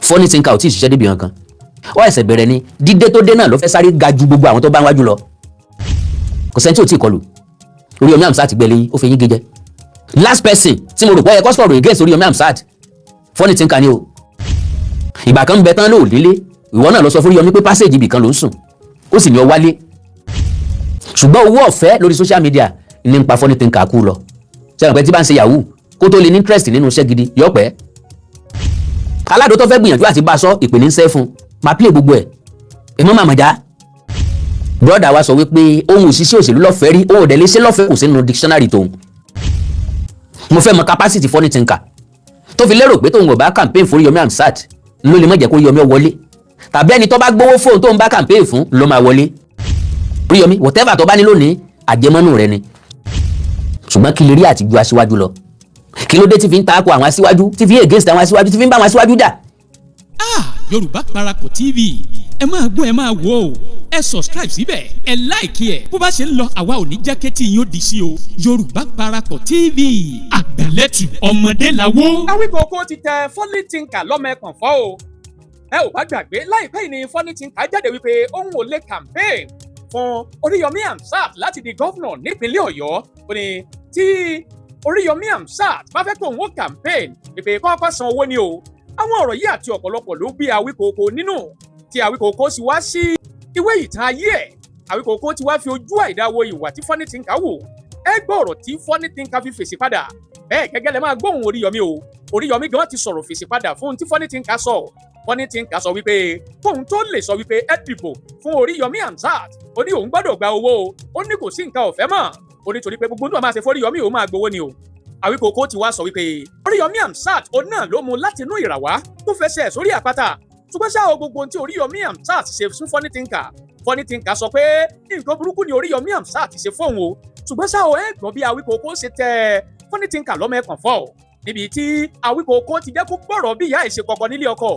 Funny Thinker ò tí ì ṣiṣẹ́ débi kankan, ó ẹsẹ̀ bẹ̀rẹ̀ ni. Dídé tó dé náà ló fẹ́ sáré ga ju gbogbo àwọn tó bá ń wájú lọ. Kò sẹ́ni tí ò tí ì kọlù. Oríyọmí Hamzat gbẹ lẹ́yìn, ó fi yín gé jẹ. Last person tí mo rò pé ó yẹ kó sọ̀rọ̀ against Oríyọmí Hamzat, Funny Thinker ni o. Ìgbà kan ń bẹ tán lóò délé, ìwọ náà lọ sọ fún Oríyọmí pé passage ibì kan ló ń sùn, ó sì ní ọ wálé. Ṣùgbọ́n owó ọ̀fẹ́ lórí social media ní ń pa Funny Thinker kú lọ. Sẹ́wọ̀n pé tí bá ń ṣe yahoo, kó tó lè ní interest nínú iṣẹ́ gidi yọ̀pẹ́ aládò tó fẹ́ gbìyànjú àti bá a sọ ìpè ní sẹ́ fún máa play gbogbo ẹ̀. Èmọ́ màmá brother wa sọ wípé ohun òṣìṣẹ́ òṣèlú lọ́fẹ̀ẹ́ rí, òun ò dẹ̀ lè ṣe lọ́fẹ̀ẹ́, kò sí nínú dictionary tòun. Mo fẹ́ mọ capacity Funny Thinker tó fi lérò pé tóun ò bá campaign fún Oríyọmí Hamzat ló lè má jẹ́ kó Oríyọmí ó wọlé, tàbí ẹni tó bá gbowó fóun tóun bá campaign fún ló máa wọlé. Oríyọmí, whatever tó bá ní lónìí, àjẹmọ́nù rẹ ni. Ṣùgbọ́n kí lè rí àti ju aṣíwájú lọ? Kí ló dé tí fi ń takò àwọn aṣíwájú, tí fi ń against àwọn aṣíwájú, tí fi ń bá àwọn aṣíwájú jà? Ah, Yorùbá Parapọ̀ TV, ẹ máa gbọ́, ẹ máa wò ó. Ẹ subscribe síbẹ̀, ẹ like ẹ̀. Bó bá ṣe ń lọ, àwa ò ní jẹ́ kétí yín ó di sí o. Yorùbá Parapọ̀ TV, àgbàlẹ́tù ọmọdé làwọ̀. Awíkòkò ti tẹ Funny Thinker lọ́mọ ẹ̀kàn fọ́ o. Ẹ ò bá gbàgbé, láìpẹ́ yìí ni Funny Thinker jáde wípé òun ò lè campaign fún Oríyọmí Hamzat láti di governor nípínlẹ̀ Ọ̀yọ́. Ó ní tí Oríyọmí Hamzat bá fẹ́ kó òun ó campaign, ìpè kọ́kọ́ san owó ni o. Àwọn ọ̀rọ̀ yìí àti ọ̀pọ̀lọpọ̀ ló bí Awíkòkò nínú, tí Awíkòkò sì wá sí ìwé ìtàn ayé ẹ̀. Awíkòkò ti wá fi ojú àìdá wo ìwà tí Funny Thinker wò. Ẹ gbọ́ ọ̀rọ̀ tí Funny Thinker fi fèsì padà. Bẹ́ẹ̀ gẹ́gẹ́ lẹ máa gbóhùn Oríyọmí o. Oríyọmí gan ti sọ̀rọ̀ fèsì padà fún tí Funny Thinker sọ. Funny Thinker sọ wípé kóun tó lè sọ wípé ẹ dìbò fún Oríyọmí Hamzat, ó ní òun gbọ́dọ̀ gba owó o. Ó ní kò sí nǹkan ọ̀fẹ́ mọ́. Ó ní torí pé gbogbo tó máa ṣe fóríyọmí, òun máa gbowó ni o. Àwíkòkò ti wá sọ wípé Oríyọmí Hamzat, òun náà ló mú láti inú ìràwá tó fẹsẹ̀ sórí àpáta. Ṣùgbọ́n ṣá o, gbogbo ohun tí Oríyọmí Hamzat ṣe fún Funny Thinker, Funny Thinker sọ pé nǹkan burúkú ni Oríyọmí Hamzat ṣe fóun o. Ṣùgbọ́n ṣá o, ẹ gbọ́ bí Àwíkòkò ṣe tẹ Funny Thinker lọ́mọ ẹ̀kàn fọ́, níbi tí Àwíkòkò ti jẹ́ kó gbọ́rọ̀ bí ìyá ẹ̀ ṣe kọ̀kọ̀ nílé ọkọ,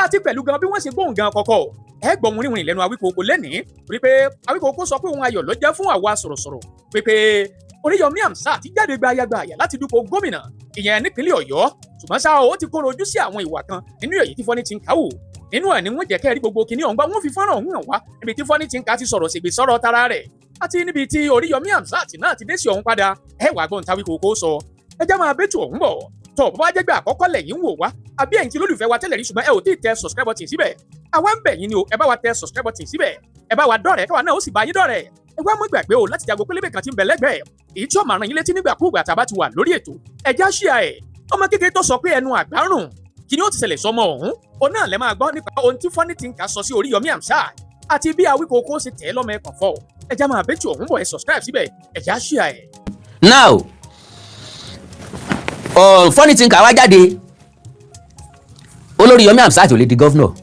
àti pẹ̀lú gan bí wọ́n ṣe gbóhùn gan kọ̀kọ̀. Ẹ gbọ́ ohun rìnrìn lẹ́nu Àwíkòkò lẹ́nìí, rí pé Àwíkòkò sọ pé òun ayọ̀ ló jẹ́ fún àwa sọ̀rọ̀sọ̀rọ̀ pé Oríyọmí Hamzat ti jáde gbayagbaya láti dupò gómìnà, ìyẹn nípínlẹ̀ Ọ̀yọ́. Ṣùgbọ́n ṣá o, ó ti kóró ojú sí àwọn ìwà kan nínú èyí tí Funny Thinker wò. Nínú ẹ̀ ni wọ́n jẹ́ kẹ́rí gbogbo kinní ọ̀hún gbá. Wọ́n fi fọ́nrán ọ̀hún hàn wá níbi tí Funny Thinker ti sọ̀rọ̀ ṣègbè sọ̀rọ̀ tara rẹ̀, àti níbi tí Oríyọmí Hamzat náà ti dé sí ọ̀hún padà. Ẹ wàá gbọ́n t'Awíkòkò sọ. Ẹ jẹ́ máa bẹ́tù ọ̀hún bọ̀. Tọ́ bó bá jẹ́ gbé àkọ́kọ́ lẹ́yìn ń wò wá, àbí ẹ̀yin tí lólùfẹ́ wa tẹ́lẹ̀ rí ṣùgbọ́n ẹ ò tí ì tẹ subscribe button síbẹ̀, àwa ń bẹ̀ yín ni o. Ẹ bá wa tẹ subscribe button síbẹ̀, ẹ bá wa dọ̀rẹ́, káwa náà ó sì bá yín dọ̀rẹ́. Ẹ wá mú gbàgbé o láti jago pélébé kan tí ń bẹ lẹ́gbẹ̀ẹ́, èyí tí ó máa ràn yín létí nígbàkúùgbà tá a bá ti wà lórí ètò. Ẹ já ṣíà ẹ̀. Ọmọ kékeré tó sọ pé ẹnu àgbárùn, kí ni ó ti ṣẹlẹ̀ sọmọ ọ̀hún? Òun náà lẹ máa gbọ́ nípa ohun tí Funny Thinker sọ sí Oríyọmí Hamzat àti bí Awíkòkò ṣe tẹ̀ lọ́mọ ẹ̀kàn fọ́. Ẹ já máa bẹ́tù ọ̀hún bọ̀. Ẹ subscribe síbẹ̀, ẹ já ṣíà ẹ̀. Now, Funny Thinker wá jáde, Olóríyọmí Hamzat ò lè di governor.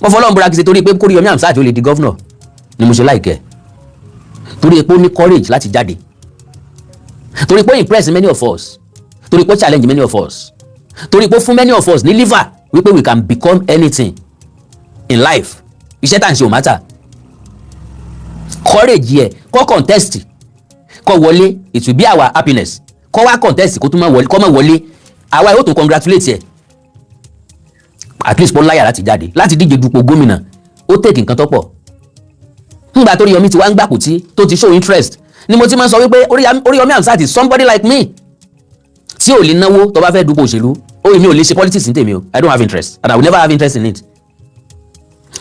Mo fọlọ́n búra, kí n ṣe torí pé kóríyọmí Hamzat ò lè di governor ni mo ṣe like ẹ̀, torí pé ó ní courage láti jáde, torí pé ó impress many of us, torí pé ó challenge many of us, torí pé ó fún many of us ní liver wípé we can become anything in life. Iṣẹ́ tá à ń ṣe ò matter. Courage yẹ kó contest, kó wọlé, it will be our happiness. Kó wá contest, kó tún má wọlé, kó má wọlé, àwa yóò tún congratulate ẹ. At least pọ́n láyà láti jáde láti díje dupò gómìnà, ó take nǹkan tó pọ̀. Ńgbà tó Oríyọmí ti wá ń gbàpótí, tó ti show interest, ni mo ti máa ń sọ wípé Oríyọmí Hamzat is somebody like me tí ò lè náwó tó bá fẹ́ dupò òṣèlú. Ó yẹ mi ò lè ṣe politics ní tèmi o. I don't have interest and I will never have interest in it.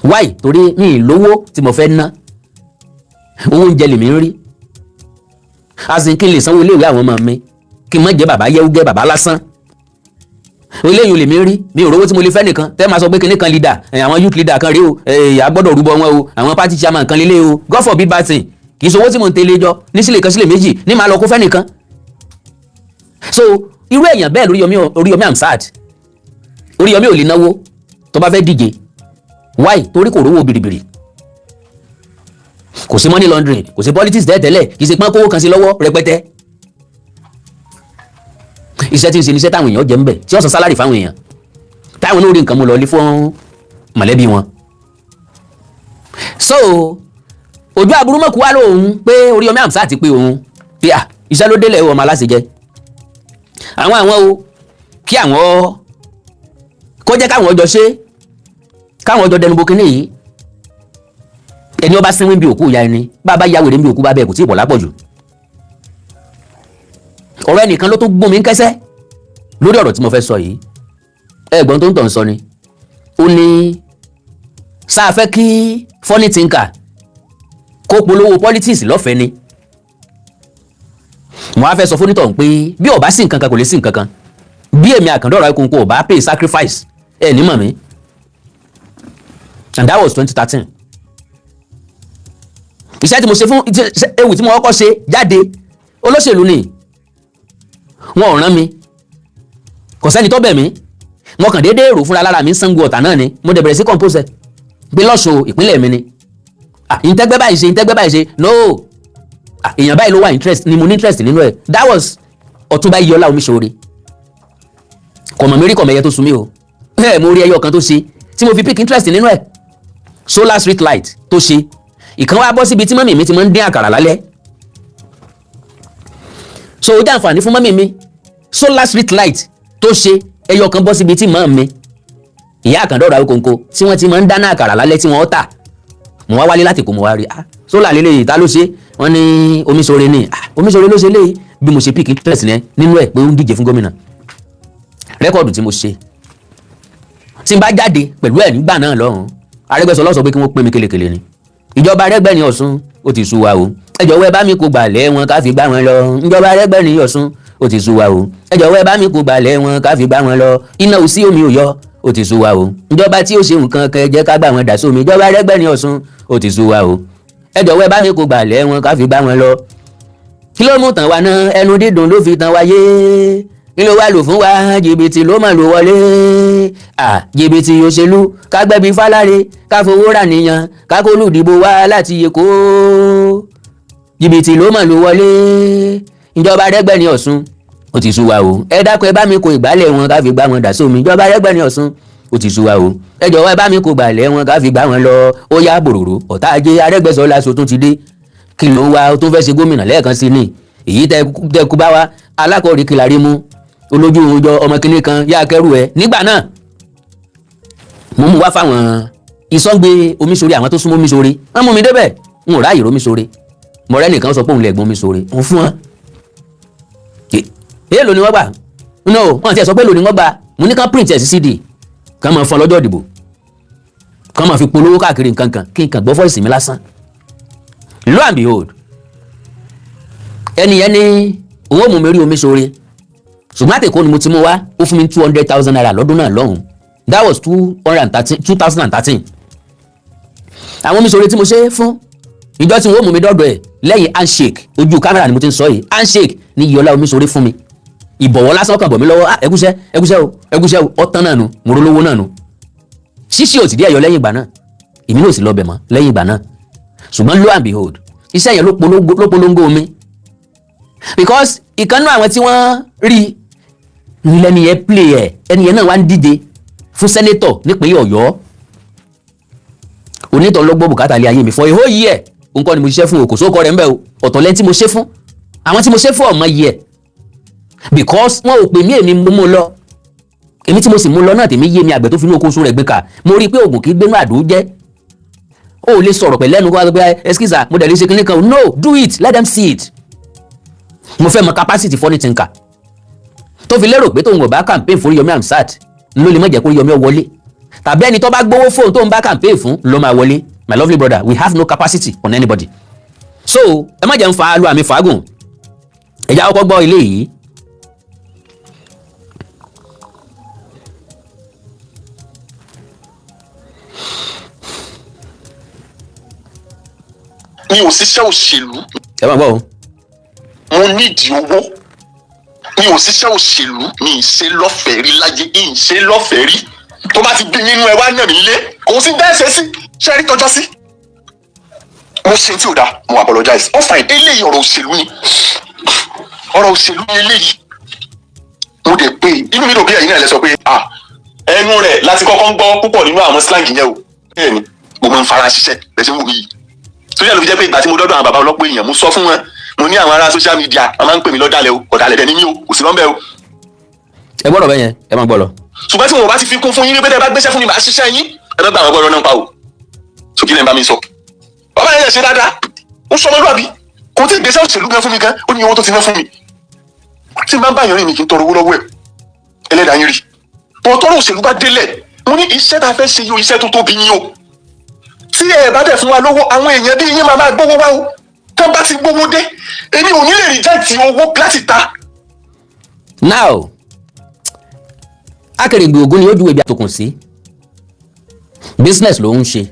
Why? Torí mi ì lówó tí mo fẹ́ ná. Owó oúnjẹ lèmi ń rí, as in kí n lè sanwó iléèwé àwọn ọmọ mi, kí n má jẹ́ bàbá yẹ́wúgẹ́, bàbá lásán. Eléyìí lèmi ń rí. Mi ò rówó tí mo lè fẹ́ nìkan tẹ́ máa sọ pé kinní kan leader, àwọn youth leader kan rí o, a gbọ́dọ̀ rúbọ wọn o, àwọn party chairman kan lélẹ̀ o. God forbid bad thing. Kì í ṣe owó tí mo ń tẹ̀lé jọ ní sílẹ̀ kan sílẹ̀ méjì ní màá lọ kó fẹ́ nìkan. So irú èèyàn bẹ́ẹ̀ lóríyọmí, Oríyọmí Hamzat. Oríyọmí ò lè náwó tó bá fẹ́ díje. Why? Torí kò rówó bìrìbìrì, kò sí money laundering, kò sí politics tẹ́lẹ̀tẹ́lẹ̀, kì í ṣe pọ́n kówó kan sí lọ́wọ́ rẹpẹtẹ. Iṣẹ́ tí ń ṣe ní iṣẹ́ táwọn èèyàn jẹ́ ń bẹ̀, tí ó san salary fáwọn èèyàn, táwọn náà rí nǹkan mú lọ lé fún mọ̀lẹ́bí wọn. So ojú aburú mọ̀kú wá lóhun pé Oríyọmí Hamzat ti pé òun pé à iṣẹ́ ló délẹ̀, ọmọ aláṣẹ jẹ́ àwọn o, kí àwọn kó jẹ́ káwọn jọ ṣe. Káwọn ọjọ́ dẹnubo kínní yìí. Ẹni ọba sínwín bí òkú ìyá ẹni, bá a bá ya wèrè bí òkú bá bẹ́ẹ̀, kò tí ì pọ̀ lápọ̀jù. Ọ̀rọ̀ ẹnìkan ló tó gún mi ń kẹ́sẹ́ lórí ọ̀rọ̀ tí mo fẹ́ sọ yìí. Ẹ̀gbọ́n tó ń tọ̀ ń sọ ni, ó ní sáà fẹ́ kí Funny Thinker kó polówó politics lọ́fẹ̀ẹ́ ni. Mo á fẹ́ sọ fónítọ̀ pé bí ó bá sí nǹkan kan, kò lè sí nǹkan kan. Bí èmi Àkàndọ̀rọ̀ Ayíkóńkó ò bá pay sacrifice, ẹ̀ ní mọ̀ mí. And that was 2013. Iṣẹ́ tí mo ṣe fún ewì tí mo kọ́kọ́ ṣe jáde, olóṣèlú ni, wọn ò rán mi, kò sẹ́ni tó bẹ̀ mí. Mo kàn déédéé rò fúnra lára mi. Ṣàngó Ọ̀tà náà ni mo dẹ̀ bẹ̀rẹ̀ sí compose ẹ̀ pé lọ́sùn ìpínlẹ̀ mi ni ìtẹ́gbẹ́ báyìí ṣe, ìtẹ́gbẹ́ báyìí ṣe. No, èèyàn báyìí ló wà interest ni, mo ní interest nínú ẹ̀. That was Ọ̀túnba Iyọlá Omiṣore. Kọ̀mọ̀ mi rí kọ̀mọ̀ ẹyẹ tó sun mí o. Ẹ mo rí ẹyọ kan tó ṣe tí mo fi pick interest nínú ẹ̀, solar street light tó ṣe. Ìkan wá bọ́ síbi tí mummy mi ti máa ń dín àkàrà lálẹ́, so ó jẹ́ àǹfààní fún mummy mi. Solar street light tó ṣe, ẹyọ kan bọ́ síbi tí mummy mi, ìyá Àkàndọ̀rọ̀ Awíkonko, tí wọ́n ti máa ń dáná àkàrà lálẹ́ tí wọ́n tà. Mo wá wálé láti kó, mo wá rí, ah, solar lélẹ́yìí, ta ló ṣe? Wọ́n ní Omiṣore ni. Ah, Omiṣore ló ṣe léyìí. Bí mo ṣe pick interest yẹn nínú ẹ̀ pé ó ń díje fún gómìnà, record tí mo ṣe, tí n bá jáde pẹ̀lú ẹ̀ nígbà náà lọ́hùn, Arẹ́gbẹ́ṣọlá sọ pé kí wọ́n pín mi kélekèle ni. Ìjọba Arẹ́gbẹ́ni Ọ̀ṣun, ó ti sú wa o, ẹ jọ̀wọ́ ẹ bá mi kó gbàlẹ́ wọn ká fi gbá wọn lọ. Ìjọba Arẹ́gbẹ́ni Ọ̀ṣun, ó ti sú wa o, ẹ jọ̀wọ́ ẹ bá mi kó gbàlẹ́ wọn ká fi gbá wọn lọ. Iná ò sí, omi ò yọ, ó ti sú wa o. Ìjọba tí ó ṣe nǹkan kan, jẹ́ ká gbà wọn dà sómi. Ìjọba Arẹ́gbẹ́ni Ọ̀ṣun, ó ti sú wa o, ẹ jọ̀wọ́ ẹ bá mi kó gbàlẹ́ wọn ká fi gbá wọn lọ. Kí ló mú tàn wá náà? Ẹnu dídùn ló fi tàn wá yé. Kí ló wá lò fún wa? Jìbìtì ló mà lò wọlé. À jìbìtì òṣèlú, ká gbẹ́bí fáláre, ká fowó rà níyàn, ká kó lùdìbò wá láti Èkó, jìbìtì ló mà lò wọlé. Ìjọba Arẹ́gbẹ́ni Ọ̀ṣun, ó ti sú wa o, ẹ dákun, ẹ bá mi kó ìgbálẹ̀ wọn ká fi gbá wọn dà sómi. Ìjọba Arẹ́gbẹ́ni Ọ̀ṣun, ó ti sú wa o, ẹ jọ̀wọ́ ẹ bá mi kó gbàlẹ̀ wọn ká fi gbá wọn lọ. Ó yá bòròrò, ọ̀tá ajé Arẹ́gbẹ́ṣọlá so tún ti dé. Kí ló ń wá tó fẹ́ ṣe gómìnà lẹ́ẹ̀kan sí ni? Èyí tẹ kú bá wa alákọ̀ọ́rí kìlárí mú olójú òjò ọmọ kìnìún kan yá kẹrù ẹ. Nígbà náà mo mú wá fáwọn ìsọ̀ǹgbẹ Omiṣore, àwọn tó súnmọ́ Omiṣore, wọ́n mú mi débẹ̀. N ò ráàyè Omiṣore. Mọ̀rẹ́ nìkan sọ pé òun lè gbọ́n Omiṣore, òun fún wọn. Èèlò ni wọ́n gbà? No, wọ́n ti sọ pé èèlò ni wọ́n gbà. Mo ní kán print ẹ̀ sí CD, kán máa fọn lọ́jọ́ ìdìbò, kán máa fi polówó káàkiri nǹkan kan, kí n kàn gbọ́ voice mi lásán. Lo and behold, ẹni yẹn ní òun ò mú mi rí Omiṣore, ṣùgbọ́n àtẹ̀kọ́ ni mo ti mú wá. Ó fún mi ₦200,000 lọ́dún náà lọ́hùn. That was 213, 2013. Àwọn Omiṣore tí mo ṣe fún, ìjọ tí wọ́n mú mi dọ́dọ̀ ẹ̀, lẹ́yìn handshake, ojú kámẹ́rà ni mo ti ń sọ yìí, handshake ní Iyọlá Omiṣore fún mi, ìbọ̀wọ̀ lásán kan bọ̀ mí lọ́wọ́. Ah, ẹgúsẹ́, ẹgúsẹ́ o, ẹgúsẹ́ o, ọ̀tán náà nu, mo rólówó náà nu. Ṣíṣí ò sì dé ẹ̀yọ lẹ́yìn ìgbà náà, èmi náà ò sì lọ bẹ̀ mọ́ lẹ́yìn ìgbà náà. Ṣùgbọ́n lo and behold, iṣẹ́ yẹn ló polongo mi, because ìkànnú àwọn tí wọ́n rí lẹ́ni yẹn play ẹ̀, ẹni yẹn náà wá ń díje fún senator nípínlẹ̀ Ọ̀yọ́. Onítọ̀ ló gbọ́ bùkátà lé ayé mi for a whole year. Nǹkan ni mo ṣiṣẹ́ fún o, kò sóko rẹ̀ ń bẹ̀ o. Ọ̀tọ̀ lẹ́ni tí mo ṣe fún, àwọn tí mo ṣe fún ọmọ yẹ, because wọn ò pè mí, èmi mo mú lọ. Èmi tí mo sì mú lọ náà, tèmi yé mi. Àgbẹ̀ tó fi inú oko sún rẹ̀ gbé kà, mo rí i pé oògùn kì í gbénú àdó jẹ́. O ò lè sọ̀rọ̀ pẹ̀lú ẹnu kó wá pé, "Excuse, mo dẹ̀ lè ṣe kinní kan." No, do it, let them see it. Mo fẹ́ mọ capacity Funny Thinker tó fi lérò pé tóun ò bá campaign fún Yomi Amsat ló lè má jẹ́ kó Yomi ó wọlé, tàbí ẹni tó bá gbowó fóun tó ń bá campaign fún ló máa wọlé. My lovely brother, we have no capacity on anybody, so ẹ má jẹ́ ń fa alu àmì fàágùn. Ẹ jẹ́ àkọ́kọ́ gbọ́ ilé yìí. Mi ò ṣiṣẹ́ òṣèlú. Ẹ máa gbọ́ o. Mo nídìí owó. Mi ò ṣiṣẹ́ òṣèlú, mi ì ṣe lọ́fẹ̀ẹ́ rí láyé, ì ń ṣe lọ́fẹ̀ẹ́ rí. Tó bá ti bí nínú ẹ, wá nà mí lé, kò sí bẹ́ẹ̀ ṣe sí ṣe rí tọjọ́ sí. Mo ṣe tí ò dáa, mo apologize, ó fine. Eléyìí, ọ̀rọ̀ òṣèlú ni, ọ̀rọ̀ òṣèlú ni eléyìí. Mo dẹ̀ pé inú mi dùn bí ẹ̀yin náà lẹ sọ pé, ah, ẹnu rẹ̀ láti kọ́kọ́ ń gbọ́ púpọ̀ nínú àwọn slang yẹn o. Bẹ́ẹ̀ ni mo máa ń fara ṣiṣẹ́ bẹ́ẹ̀ ṣe ń wù mí yìí. Torí ẹ̀ ló fi jẹ́ pé ìgbà tí mo dọ́dọ̀ àwọn bàbá ọlọ́pọ̀ èèyàn, mo sọ fún wọn, mo ní àwọn ará social media, wọ́n máa ń pè mí lọ́dàlẹ̀ o. Ọ̀dàlẹ̀ dẹ̀ ni mí o, kò sí lọ́nbẹ̀ o. Ẹ gbọ́dọ̀ bẹ́yẹn, ẹ máa gbọ́ lọ. Ṣùgbọ́n tí wọn ò bá ti fi kún fún yín ní pé tẹ́ ẹ bá gbéṣẹ́ fún mi, màá ṣiṣẹ́ yín, ẹ bá gbà àwọn gbọ́dọ̀ náà pa o. So kí lẹ́ ń bá mi sọ? Bàbá yẹn ṣe dáadáa, ó sọ ọmọlúwàbí, kò tí ì gbéṣẹ́ òṣèlú gan fún mi gan, ó ní owó tó ti ná fún mi. Tí n bá ń bá yàn rìn, mi kì í tọrọ owó lọ́wọ́ ẹ̀, ẹlẹ́dàá yín rí bọ̀. Tọrọ òṣèlú bá délẹ̀, mo ní iṣẹ́ tá a fẹ́ ṣe yìí o, iṣẹ́ tó tóbi yín o. Tí ẹ bá dẹ̀ fún wa lówó, àwọn èèyàn bí yín máa máa gbówó wá o. Tán bá ti gbówó dé, èmi ò ní lè reject owó láti ta. Now, akèrègbè ògún ni ó ju ibi àtòkùn sí. Business ló ń ṣe,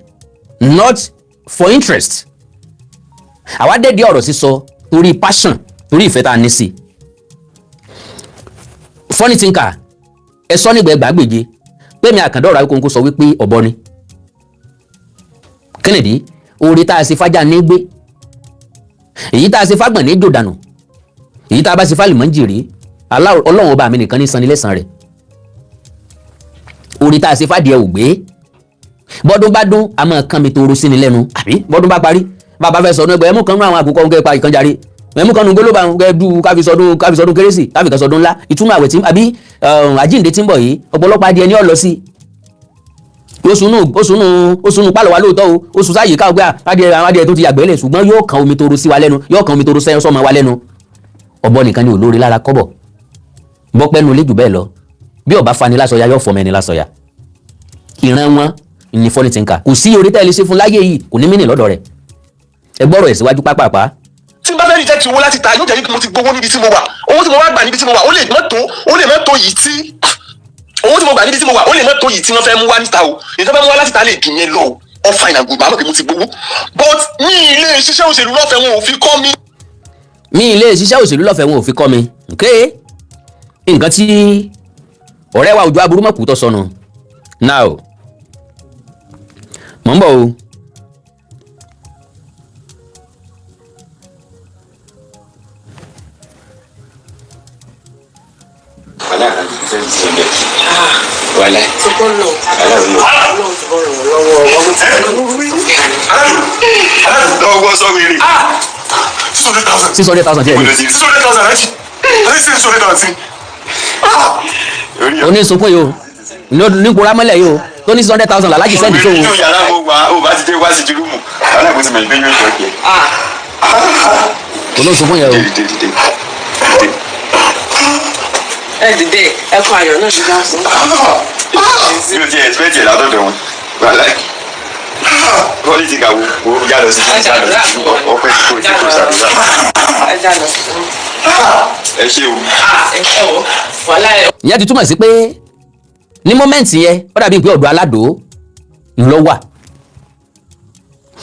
not for interest. Àwa dédé ọ̀rọ̀ sísọ torí passion, torí ìfẹ́ tá a ní sí. Funny Thinker, ẹ sọ nígbà ẹgbàágbèje pé mi àkàndá ọ̀rọ̀ Awíkonko sọ wípé ọ̀bọ ni Kennedy. Oore tá a ṣe fájà ní gbé, èyí tá a ṣe fágbọ̀n ní jòdànù, èyí tá a bá ṣe fálìmọ́ ń jèrè. Ọlọ́run ọba mi nìkan ní sanni lẹ́san rẹ̀. Oore tá a ṣe fàdìẹ ò gbé. Bọ́dún bá dún, a máa kán mi toro sí ni lẹ́nu, àbí bọ́dún bá parí, bàbá fẹ́ sọdún ẹgbẹ́, ẹmú kan nú àwọn àkókò ń kẹ́ pa ìkan jàre, ẹmú kan nú gbólóbà ń kẹ́ du káfi sọdún, káfi sọdún kérésì, káfi kan sọdún ńlá, ìtúnú àwẹ̀ tí àbí àjíǹde tí ń bọ̀ yìí. Ọ̀pọ̀lọpọ̀ adìẹ ní ọ̀lọ́ sí oṣù nù, oṣù nù, oṣù nù pálọ̀ wa lóòótọ́ o, oṣù sáyè ká gbé adìẹ, àwọn adìẹ tó ti yàgbẹ́ lẹ̀, ṣùgbọ́n yóò kan omi toro sí wa lẹ́nu, yóò kan omi toro sọ́mọ wa lẹ́nu. Ọ̀bọ nìkan ni olóore lára kọ́bọ̀ bọ́pẹ́ nu lé jù bẹ́ẹ̀ lọ. Bí ọba fani lásọya, yóò fọmọ ẹni lásọya. Ìran wọn ní Funny Thinker, kò sí orí tẹ́lẹ̀ ṣe fún láyé yìí, kò ní mínì lọ́dọ̀ rẹ̀. Ẹ gbọ́rọ̀ ẹ̀ síwájú pápápá. Tí n bá fẹ́ reject owó láti ta, yóò jẹ́ kí mo ti gbowó níbi tí mo wà. Owó tí mo wá gbà níbi tí mo wà, ó lè má tó yìí tí owó tí mo gbà níbi tí mo wà, ó lè má tó yìí tí wọ́n fẹ́ mú wá níta o. Èyí tó fẹ́ mú wá láti ta lè jù yẹn lọ o. All fine and good, màá mọ̀ pé mo ti gbowó, but ní ilé ṣiṣẹ́ òṣèlú lọ́fẹ̀ẹ́, wọn ò fi kọ́ mi. Mi ilé ṣiṣẹ́ òṣèlú lọ́fẹ̀ẹ́, wọn ò fi kọ́ mi. Ok, nǹkan tí ọ̀rẹ́ wa Òjó Aburúmọ̀kù tó sọnù. Now, mò ń bọ̀ o. Wàhálà wàhálà. Sọgbọ́n náà, Ọlọ́run ti bọ́ ràn wọ́n lọ́wọ́ ọmọ tí Lọ́wọ́ sọ wèrè 600,000. 600,000 díẹ̀ ní. 600,000 rẹ̀ jì six hundred thousand. Onísunkún yìí o, ní kura mọ́lẹ̀ yìí o, tó ní 600,000 làlájì send sóhun. Inú yàrá mo wà ó, bá ti dé wá sí room, àwọn àgbẹ̀ ti mọ̀ ìgbé yóò jọ kí ẹ. Olóòsunkún yẹn o. Dìde, dìde, dìde. Ẹ dìde, ẹkún ayọ̀ náà ṣe dá fún. Mi ò ti expect ẹ̀ látọ̀dọ̀ wọn. Wàhálà, Funny Thinker, wo wo, já lọ sí, já lọ sí ọpẹ́ tí kò tí kò ṣàdúrà. Ẹ já lọ sí. Ẹ ṣé o. Ẹ wọ wàhálà ẹ. Ìyẹn ti túmọ̀ sí pé ní moment yẹn, ó dàbí pé ọ̀dọ̀ aládò ńlọ wà.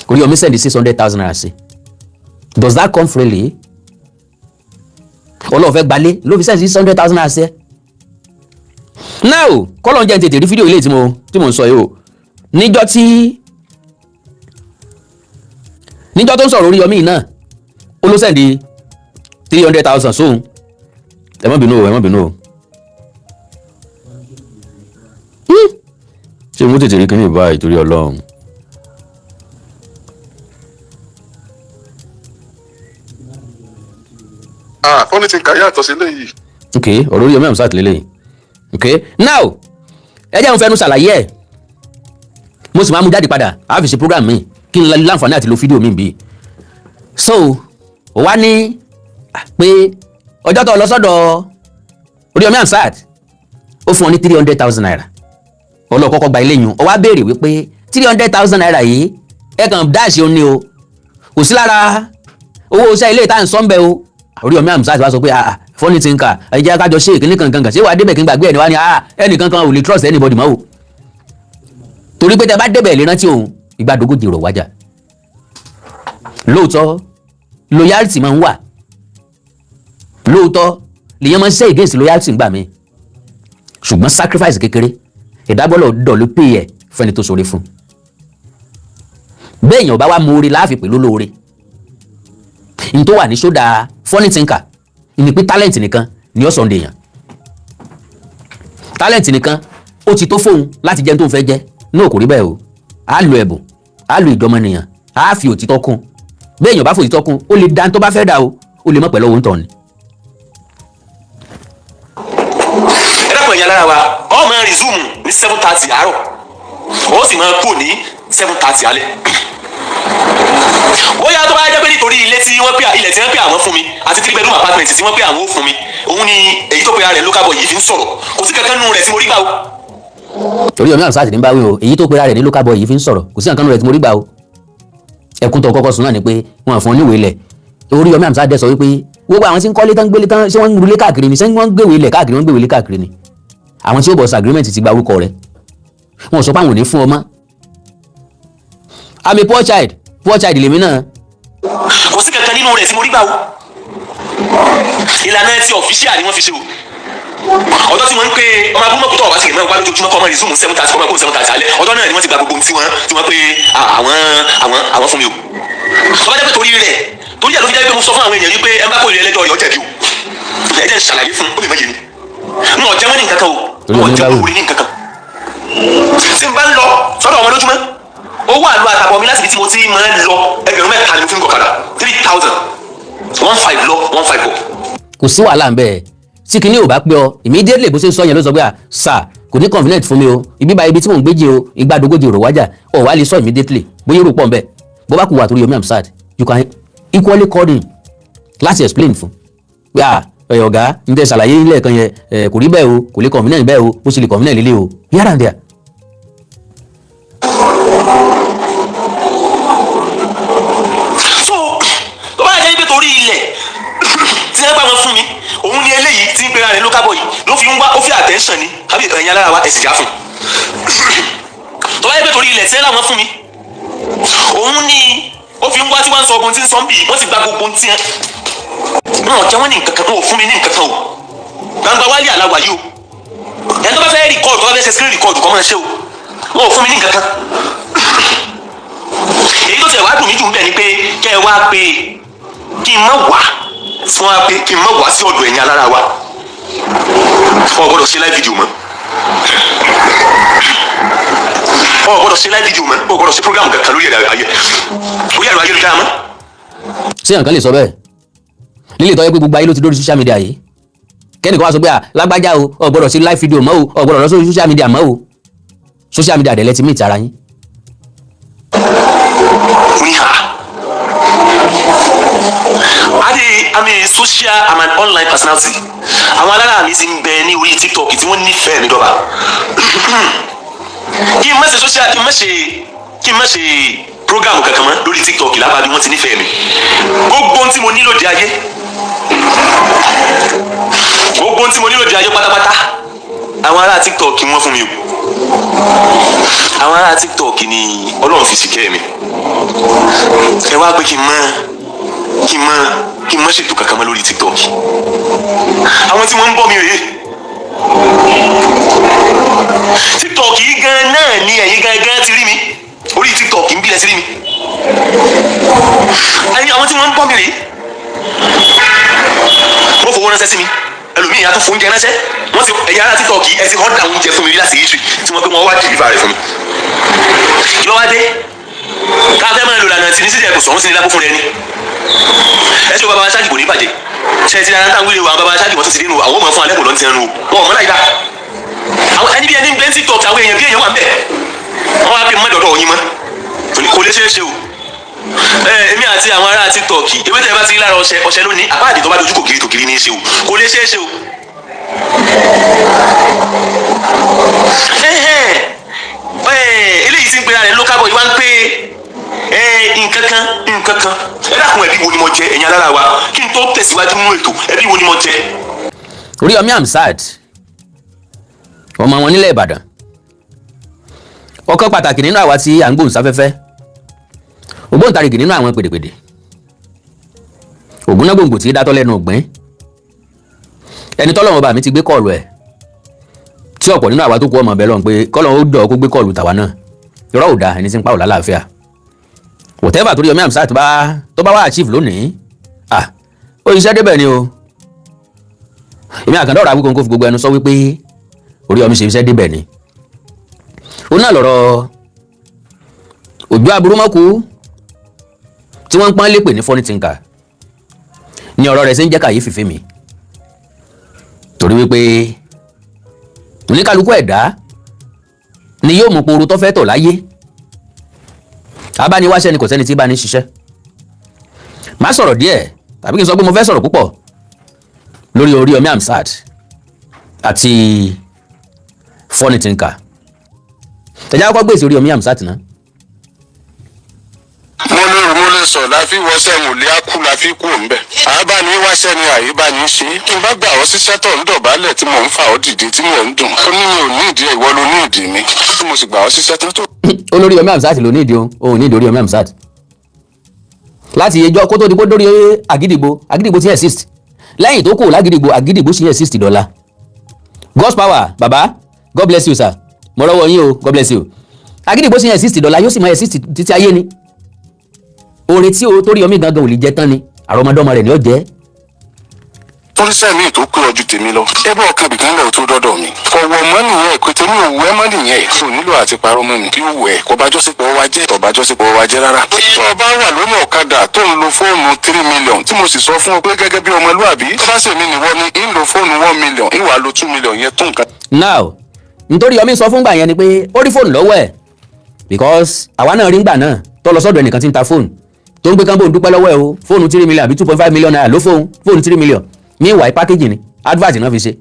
Oríyọmí send 600,000 naira sí. Does that come freely? Ọlọ́run fẹ́ gbalé ló fi send 600,000 naira sí ẹ. Now, kọ́lọ̀ ń jẹ́ n tètè rí fídíò ilé tí mo ń sọ yìí o. Níjọ́ tó ń sọ̀rọ̀ Oríyọmí yìí náà, ó ló send 300,000 sóhun. Ẹ má bínú o, ẹ má bínú o. Ṣé mo tètè rí kíní báyìí torí Ọlọ́run? Ah, Funny Thinker yàtọ̀ sí eléyìí. Ok, ọ̀rọ̀ Oríyọmí Hamzat lélẹ́yìí. Ok, now, ẹ jẹ́ n fẹnu ṣàlàyé ẹ̀, mo sì máa mú jáde padà, a fi ṣe program mi kí n láǹfààní àti lo fídíò mi bí. So ó wá ní pé ọjọ́ tó lọ sọ́dọ̀ Oríyọmí Hamzat, ó fún ọ ní 300,000 naira. Ọlọ́kọ́kọ́ gba ilé yun, ó wá béèrè wípé 300,000 naira yìí, ẹ kàn dáàṣì òun ni o, kò sí lára owó iṣẹ́ ilé ìta ń sọ́ńbẹ́ o. Oríyọmí Hamzat wá sọ pé, ah, Funny Thinker, ẹ jẹ́ kájọ ṣe ìkíní kankan kan, ṣé wàá débẹ̀ kí n gbàgbé ẹ̀ ní wá ní, ah, ẹnìkan kan ò lè trust anybody mọ́ o, torí pé tẹ bá débẹ̀ lè rántí òun ìgbàdógójì rò wájà. Lóòótọ́ loyalty máa ń wà, lóòótọ́ lèyàn máa ń ṣe against loyalty ńgbà mi, ṣùgbọ́n sacrifice kékeré ìdágbọ́lọ̀ dọ̀ ló pè ẹ̀ fẹ́ni tó ṣoore fún bẹ́ẹ̀. Èèyàn bá wá mú oore láàfin pẹ̀lú lóore n tó wà ní sódà. Funny Thinker ní pé talent nìkan ni ó sọ̀ndè èèyàn, talent nìkan ó ti tó fóun láti jẹun tó ń fẹ́ jẹ ní òkú rí bẹ́ẹ̀ o. Á lo ẹ̀bùn, á lo ìjọmọnìyàn, á fi òtítọ́ kún. Bẹ́ẹ̀ èèyàn bá fi òtítọ́ kún, ó lè dá tó bá fẹ́ dà o, ó lè mọ̀ pẹ̀lú owó ń tọ̀ ni. Ẹ dákun. Ẹ̀yin alára wa, ọ máa resume ní 7:30 àárọ̀, ó sì máa kú ní 7:30 alẹ́. Bóyá tó bá jẹ́ pé nítorí ilé tí wọ́n pè, ilẹ̀ tí wọ́n pè àwọn fún mi àti three bedroom apartment tí wọ́n pè àwọn ó fún mi, òun ni èyí tó pe ara rẹ̀ local boy yìí fi ń sọ̀rọ̀. Kò sí kankan nù rẹ̀ tí mo rí gbà o. Oríyọmí Hamzat ní bá wí o. Èyí tó pera rẹ̀ ní local boy yìí fi ń sọ̀rọ̀, kò sí nǹkan rẹ̀ tí mo rí gbà o. Ẹkún tó kọ́kọ́ sùn náà ni pé wọ́n fún ọ níwèé ilẹ̀. Oríyọmí Hamzat dẹ̀ sọ wípé gbogbo àwọn tí ń kọ́lé tán, gbélé tán, ṣé wọ́n ń rulé káàkiri ni? Ṣé wọ́n ń gbéwèé ilẹ̀ káàkiri? Wọ́n ń gbéwèé ilé káàkiri ni? Àwọn tí ó bọ̀ sí agreement ti gba orúkọ rẹ̀, wọ́n sọ pé àwọn ò ní fún ọ mọ́. I'm a poor child, poor child lèmi náà. Kò sí kankan nínú rẹ̀ tí mo rí gbà o. Ìlànà ti official ni wọ́n fi ṣe o. Ọjọ́ tí wọ́n ń pè ọmọ abúmọ̀kú tó wà sí ìmọ̀ wá lójoojúmọ́, kọ́ ọmọ resume 7:30, kọ́ ọmọ kó 7:30 alẹ́, ọjọ́ náà ni wọ́n ti gba gbogbo ohun tí wọ́n pé àwọn fún mi o. Tó bá jẹ́ pé torí rẹ̀, torí ẹ̀ ló fi jẹ́ pé mo sọ fún àwọn èèyàn wípé ẹ bá kó ilé ẹlẹ́jọ́ rẹ̀, ó jẹ̀bi o. Ẹ jẹ́ n ṣàlàyé fún ó lè má yé mi. N ò jẹ́ wọ́n ní nǹkan kan o. N ò jẹ́ wọ́n ní nǹkan kan. Tí n bá ń lọ sọ́dọ̀ wọn lójúmọ́, owó àlọ́ àtàbọ̀ mi láti ibi tí mo ti máa ń lọ, 3,000 ni mo fi ń gọ̀kadà, 3,000, 1,500 lọ, 1,500 bọ̀. Kò sí wàhálà ń bẹ́ẹ̀. Tí kinní ò bá pé ọ immediately, bó ṣe ń sọ yẹn ló sọ pé, à sà, kò ní convenient fún mi o, ibi bá ibi tí mò ń gbé jẹ o, igba dogójì rò wájà ọ wá lè sọ immediately. Bóyá èrò pọ̀ ń bẹ̀, bó bá kù wà torí Yomi Amsat, you can equally call him láti explain fún pé, à ẹ ọ̀gá, n tẹ ṣàlàyé ilé kan yẹn, ẹ kò rí bẹ́ẹ̀ o, kò lè convenient bẹ́ẹ̀ o, bó ṣe lè convenient lélẹ̀ o, here and there. So tó bá jẹ́ pé torí ilẹ̀ tí wọ́n bá wọn fún mi, òun ni eléyìí tí ń pera rẹ̀ local boy ló fi ń wá, ó fi attention ni àbí? Ẹ̀yin alára wa, ẹ̀sìn já fún un. Tó bá jẹ́ pé torí ilẹ̀ tí wọ́n láwọn fún mi, òun ni ó fi ń wá tí wọ́n ń sọ ogun tí ń sọ ń bì, wọ́n ti gba gbogbo ohun tí wọ́n wọn ò jẹ́ wọ́n ní nǹkan kan, wọn ò fún mi ní nǹkan kan o. Gbangba wálé àláwà yìí o. Ẹni tó bá fẹ́ record, tó bá fẹ́ ṣe screen record, kọ́ máa ṣe o. Wọn ò fún mi ní nǹkan kan. Èyí tó tẹ̀ wá dùn mí jù ń bẹ̀ ni pé kẹ́ ẹ wá pé kí n má wá fún wa, pé kí n má wá sí ọ̀dọ̀ ẹ̀yin alára wa. Ọ gbọ́dọ̀ ṣe live video mọ́, ọ gbọ́dọ̀ ṣe live video mọ́, ọ gbọ́dọ̀ ṣe program kankan lórí ẹ̀rọ ayé, orí ẹ̀rọ ayélujára mọ́. Ṣé nǹkan lè sọ bẹ́ẹ̀ lílè tọ́jú pé gbogbo ayé ló ti dórí social media yìí, kẹ́nìkan wá sọ pé, à lágbájá o, ò gbọ́dọ̀ sí live video mọ́ o, ò gbọ́dọ̀ lọ sórí social media mọ́ o? Social media dẹ̀ lẹ ti meet ara yín. Ní ha, adi, I'm a social, I'm an online personality. Àwọn alára mi ti ń bẹ ní orí TikTok tí wọ́n nífẹ̀ẹ́ mi dọ́ba. Kí n má ṣe social, kí n má ṣe program kankan mọ́ lórí TikTok lápá bí wọ́n ti nífẹ̀ẹ́ mi. Gbogbo ohun tí mo nílò di ayé, gbogbo ohun tí mo nílò di ayé pátápátá, àwọn ará TikTok wọ́n fún mi o. Àwọn ará TikTok ni Ọlọ́run fi ṣìkẹ́ mi. Ẹ wá pé kí n má ṣètò kankan mọ́ lórí TikTok. Àwọn tí wọ́n ń bọ́ mi rèé. TikTok yìí gan náà ni ẹ̀yin gangan ti rí mi. Orí TikTok ń bí lẹ sí rí mi. Ẹ̀yin àwọn tí wọ́n ń bọ́ mi rèé. Wọ́n fowó ránṣẹ́ sí mi, ẹlòmíì á tún fún oúnjẹ ránṣẹ́. Wọ́n ti ẹ̀yin ará TikTok ẹ ti order oúnjẹ fún mi rí láti Italy tí wọ́n pé wọ́n wá deliver rẹ̀ fún mi. Kí ló wá dé ká fẹ́ máa lò lànà tí ní sísè kò sọ̀rọ̀ sí ní lápò fún rẹ ni? Ẹ ṣe bàbá aṣáájú kò ní bàjẹ́. Ṣe ti ara táwọn wílé wa, àwọn bàbá aṣáájú wọn tó ti dénú àwọn ọmọ fún alẹ́ kò lọ́n ti ẹnu wọn ọmọ láyìí dá. Àwọn ẹni bí ẹni ń gbé TikTok, àwọn èèyàn bí èèyàn wà ń bẹ̀, wọ́n wá pé mọ́ dọ̀dọ̀ yín mọ́, kò lè ṣeé ṣe o. Ẹ èmi àti àwọn ará TikTok, ewé tẹ́ ẹ bá ti rí lára ọṣẹ, ọṣẹ lónìí, àpáàdé tó bá dojú kò kiri tòkiri ní í ṣe o. Kò lè ṣeé ṣe o. Eléyìí tí ń pera rẹ̀ local boy wá ń pé nǹkan kan, nǹkan kan. Ẹ dákun, ẹbí wo ni mo jẹ? Ẹ̀yin alára wa, kí n tó tẹ̀síwájú nínú ètò, ẹbí wo ni mo jẹ? Oríyọmí Hamzat, ọmọ wọn nílẹ̀ Ìbàdàn, ọ̀kan pàtàkì nínú àwa tí à ń gbóhùn sáfẹ́fẹ́, ògbóǹtarìgì nínú àwọn pèdèpèdè, ògúnnágbòǹgbò tí dátọ́ lẹ́nu ògbín, ẹni tọ́lọ́run bá mi ti gbé call ẹ̀, tí ọ̀pọ̀ nínú àwa tó kú ọmọ bẹ́ẹ̀ lọ́n pé kọ́lọ́run ó dọ̀ kó gbé call tàwa náà. Irọ́ ò da ẹni tí ń pa ò lálàáfíà. Whatever torí Yomi Hamzat bá tó bá wá achieve lónìí, ah, ó iṣẹ́ débẹ̀ ni o. Èmi àkàndá ọ̀rọ̀ Awíkonko fi gbogbo ẹnu sọ wípé Oríyọmí ṣe iṣẹ́ débẹ̀ ni. Ó náà lọ̀rọ̀ Òjó Aburúmọ́kù tí wọ́n ń pọ́n lépè ní Funny Thinker ní ọ̀rọ̀ rẹ̀ ṣe ń jẹ́ kàyéfì fún mi, torí wípé Oníkálukú ẹ̀dá ni yóò mú poro tó fẹ́ tọ̀ láyé. Abániwáṣẹ́ ni, kò sẹ́ni tí bá ní ṣiṣẹ́. Má sọ̀rọ̀ díẹ̀ tàbí kí n sọ pé mo fẹ́ sọ̀rọ̀ púpọ̀ lórí Oríyọmí Hamzat àti Funny Thinker. Tẹ̀já kọ́kọ́ gbèsè Oríyọmí Hamzat náà. Mo lè rò, mo lè sọ láfi wọṣẹ́ wòlé á kú láfi kú òun bẹ̀. Àbáni wáṣẹ́ ni àyíbáni ṣe. Kí n bá gbà ọ́ síṣẹ́ tó ń dọ̀bálẹ̀ tí mò ń fà ọ́ dìde tí mò ń dùn. Ó ní mi ò ní ìdí ẹ̀, ìwọ ló ní ìdí mi. Tí mo sì gbà ọ́ síṣẹ́ tán tó. Olórí Yomi Hamzat ló ní ìdí o, òun ní ìdí Oríyọmí Hamzat láti ẹjọ́ kó tó di kó dórí Àgídìgbò. Àgídìgbò ti exist lẹ́yìn tó kù lágídìgbò, Àgídìgbò sì exist dọ́là. God's power, baba, God bless you, sir. Mo rọ́wọ́ yín o, God bless you. Àgídìgbò sì exist dọ́là, yóò sì máa exist títí ayé ni. Oore tí o torí Yomi gangan ò lè jẹ tán ni, àrọ́mọdọ́mọ rẹ̀ ni ó jẹ́. Toríṣẹ́ mi tó pé ọjọ́ tèmi lọ. Ẹ bọ́ ọkàn bìkan lẹ̀ tó dọ́dọ̀ mi. Kọ̀wọ̀ mọ́ nìyẹn, pé tèmi ò wù ẹ́ mọ́ nìyẹn. Kò nílò àti parọ́ mọ́ mi. Kí ó wù ẹ́ kò bá jọ́sìpọ̀ wa jẹ́, kò bá jọ́sìpọ̀ wa jẹ́ rárá. Tó o bá wà lórí ọ̀kadà tó ń lo fóònù 3 million, tí mo sì sọ fún ọ pé gẹ́gẹ́ bí ọmọlúàbí, tó bá sì mí nìwọ ni ń lo fóònù 1 million, ń wàá lo 2 million yẹn tó nǹkan. Now, nítorí Yomi sọ fúngbà yẹn ni pé ó rí fóònù lọ́wọ́ ẹ̀, because àwa náà rí ngbà náà tó lọ sọ́dọ̀ ẹnìkan tí ń ta fóònù, tó ń gbé kánbó ń dúpẹ́ lọ́wọ́ ẹ̀ o, fóònù 3 million àbí 2.5 million naira ló fóun, fóònù 3 million. Meanwhile, packaging ni, advert náà fi ṣe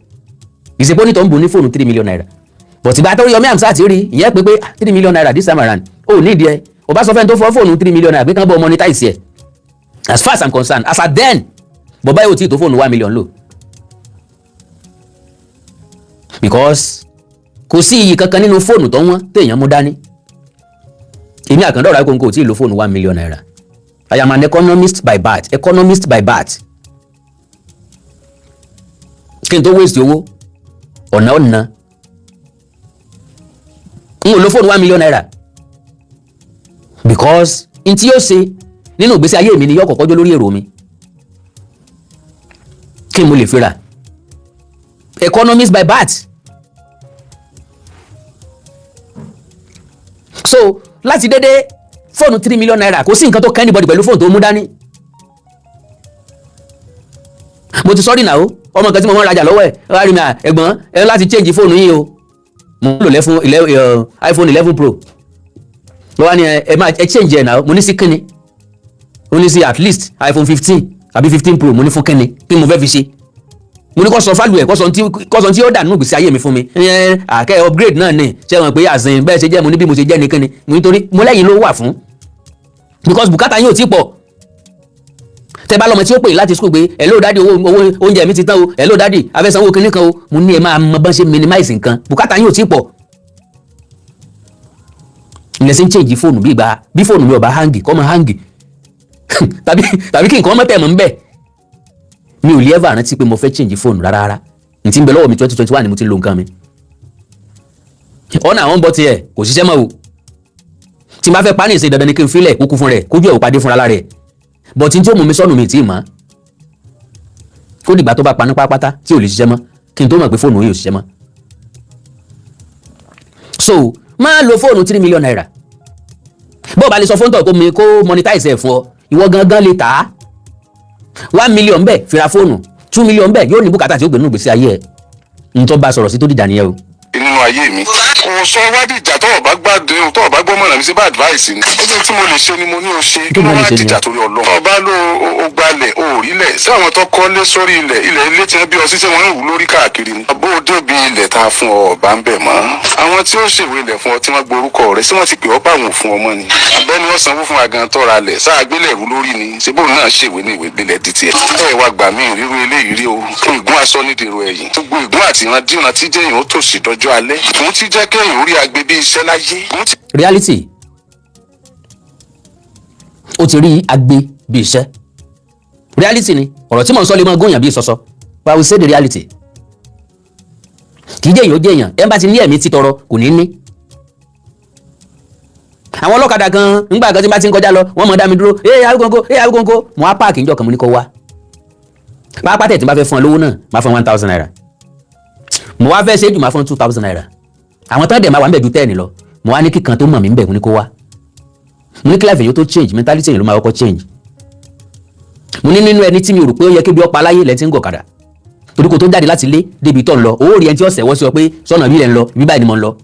ìsìnkú ní tó ń bù ní fóònù 3 million naira. But ìgbà tó Yomi Hamzat rí ìyẹn pé 3 million naira this time around, ó ní ìdí ẹ ò bá sọ fẹ́ni tó fọ́ fóònù 3 million naira pé kán bọ́ monetize ẹ̀. As far as I'm concerned, as at then, bọ̀bá yóò tí ì tó fóònù 1 million lò, because kò sí iyì kankan nínú fóònù tó wọ́n téèyàn mú dání. Èmi àkàndọ̀rọ̀ Awikonko kò tí ì lo fóònù 1 million naira. I am an economist by birth, economist by birth. Kí n tó waste owó ọ̀nà ọ̀nà, n ò lo fóònù 1 million naira, because n tí yóò ṣe nínú ìgbésí ayé mi ni yóò kọ́kọ́ jó lórí èrò mi kí n mo lè fi rà. Economist by birth. So láti dédé fóònù 3 million naira, kò sí nǹkan tó kẹ́ anybody pẹ̀lú fóònù tó mú dání. Mo ti sọ́rí náà, ọmọ kan tí mo mọ́ rajà lọ́wọ́ ẹ̀ wá rí mi, à ẹ̀gbọ́n ẹ láti change fóònù yín o, mo ń lò lẹ́fún iPhone 11 Pro ló wá ní ẹ máa ẹ change ẹ̀ náà. Mo ní sí kíni? Ó ní sí at least iPhone 15 àbí 15 Pro. Mo ní fún kíni? Kí mo fẹ́ fi ṣe? Mo ní kó sọ fálù ẹ̀, kó sọ tí ó dà nínú ìgbésí ayé mi fún mi. Ẹ àkẹ́ upgrade náà ni, ṣé wọn pé àsìn bẹ́ẹ̀ ṣe jẹ́? Mo ní bí mo ṣe jẹ́ ní kíni? Mo nítorí mo lẹ́yìn ló wà fún, because bùkátà yín ò tí pọ̀. Tẹ bá lọmọ tí ó pè láti school pé, "Hello daddy, owó oúnjẹ mi ti tán o. Hello daddy, afẹ́sanwó kinní kan o." Mo ní ẹ máa mọ bọ́n ṣe minimize nǹkan, bùkátà yín ò tí pọ̀. Ilẹ̀ sí ń change fóònù bí ìgbà bí fóònù mi ò bá hang, kọ́ mọ hang tàbí kí nǹkan ọmọ tẹ̀ mọ́ ń bẹ̀. Mi ò lè ever rántí pé mo fẹ́ change fóònù rárá rárá. N ti ń bẹ lọ́wọ́ mi, 2021 ni mo ti ń lo nǹkan mi. Ọ̀nà àwọn ń bọ̀ tiẹ̀ kò ṣiṣẹ́ mọ́ o. Tí n bá fẹ́ pa ní ìṣe, dandan ni kí n filẹ̀ kókó fún rẹ̀, kójú ẹ̀ ò padé fúnra lára rẹ̀. But tí ó mú mi sọ́nù mi tí ì mọ́, kó dìgbà tó bá paná pátápátá tí ò lè ṣiṣẹ́ mọ́ kí n tó mọ̀ pé fóònù yìí ò ṣiṣẹ́ mọ́. So máa lo fóònù 3 million naira, bó o bá lè sọ fóònù tó kó mi kó monetize ẹ̀ fún ọ, ìwọ gangan lè tà á. 1 million bẹ́ẹ̀ fi ra fóònù, 2 million bẹ́ẹ̀ yóò ní bùkátà tí ó gbé nínú ìgbésí ayé ẹ̀. N tó bá sọ̀rọ̀ sí tó dìjà nìyẹn o. Nínú ayé mi kò sọ wá dìjà. Tó o bá gbádùn, tó o bá gbọ́ mọ̀ràn mi sí bá advice ni, ó jẹ́ tí mo lè ṣe ni mo ní o ṣe. Kí Kí ló ló lè wá ṣe dìjà nìyẹn? Torí Ọlọ́run, tó o bá lò ó gbalẹ̀ o ò rílẹ̀ sí àwọn tó kọ́lé sórí ilẹ̀, ilẹ̀ ilé tí wọ́n bí ọ sí, ṣé wọ́n ń wù lórí káàkiri ni. Bó o débi ilẹ̀ tá a fún ọ, ọ̀bá ń bẹ̀ mọ́ àwọn tí ó ṣèwé ilẹ̀ fún ọ tí wọ́n gborúkọ rẹ̀ sí, wọ́n ti pè ọ́ báwọn fún ọmọ ni abẹ́ni wọ́n sanwó fún agan tọ́ra lẹ̀ sáà gbélé rú lórí ni, ṣé bóun náà ṣèwé ní ìwé gbélé di tiẹ̀. Ẹ wá gbà mí, ìrírú eléyìí rí o. Ìgún aṣọ ní dèrò ẹ̀yìn, gbogbo ìgún àti ìrandíran tí jẹ́yìn ó tòṣì dọjọ́ alẹ́, ìgún tí jẹ́ kéèyàn orí agbe bí iṣẹ́ láyé, ìgún tí Reality, ó ti rí agbe bí iṣẹ́. Reality ni ọ̀rọ̀ tí mò ń sọ lè máa góyàn bí sọsọ, but I will say the reality. Kì í jẹ́ èèyàn ó jẹ́ èèyàn, ẹ̀ ń bá ti ní ẹ̀mí títọrọ kò ní ní. Àwọn ọlọ́kadà kan ńgbà kan tí n bá ti ń kọjá lọ, wọ́n mọ̀ dá mi dúró, "Ee, Awikonko, ee, Awikonko." Mo á park níjọ́ kan, mo ní kó wá pápá tẹ̀. Tí n bá fẹ́ fún ọ lówó náà, máa fún 1,000 naira. Mo wá fẹ́ ṣe é jù, máa fún 2,000 naira. Àwọn tán dẹ̀ máa wà ń bẹ̀ ju 10 lọ. Mo wá ní kíkan tó mọ̀ mí ń bẹ̀, mo ní kó wá. Mo ní kí life èyí tó change, mentality èyí ló máa kọ́kọ́ change. Mo ní nínú ẹni tí mi ò rò pé ó yẹ kí bí ọ̀pá aláyé lẹ́ ti ń gọ̀kadà. Torí kò tó jáde láti ilé débi tó ń lọ, ó rí ẹni tí ó sẹ̀wọ́ sí ọ pé sọ́nà bí ilẹ̀ ń lọ, ibi báyìí ni mo ń lọ.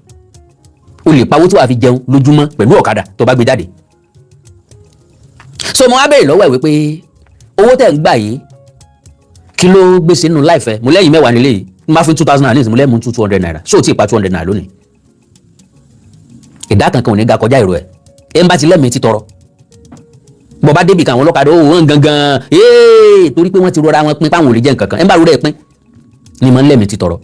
O lè pawó tí wàá fi jẹun lójúmọ́ pẹ̀lú ọ̀kadà tó bá gbé jáde. So mo wá béèrè lọ́wọ́ ẹ̀ wípé owó tẹ̀ ń gbà yìí, kí ló gbé sínú láìfẹ́? Mo lẹ́yìn 10 nílé yìí, n bá fún 2,000 ní ìsìn, mo lẹ́mú 200 naira. Ṣé o tí ì pa 200 naira lónìí? Ìdá kankan ò ní ga kọjá èrò ẹ̀. Ẹ̀ ń bá ti lẹ́mìí ti tọrọ bọ́ bá débi kan, àwọn ọlọ́kadà ó wọ́n gangan ee, torí pé wọ́n ti rọra wọn pín páwọn ò lè jẹ́ nǹkan kan. Ẹ̀ ń bá rúra ẹ̀ pín ni mo ń lẹ́mìí ti tọrọ.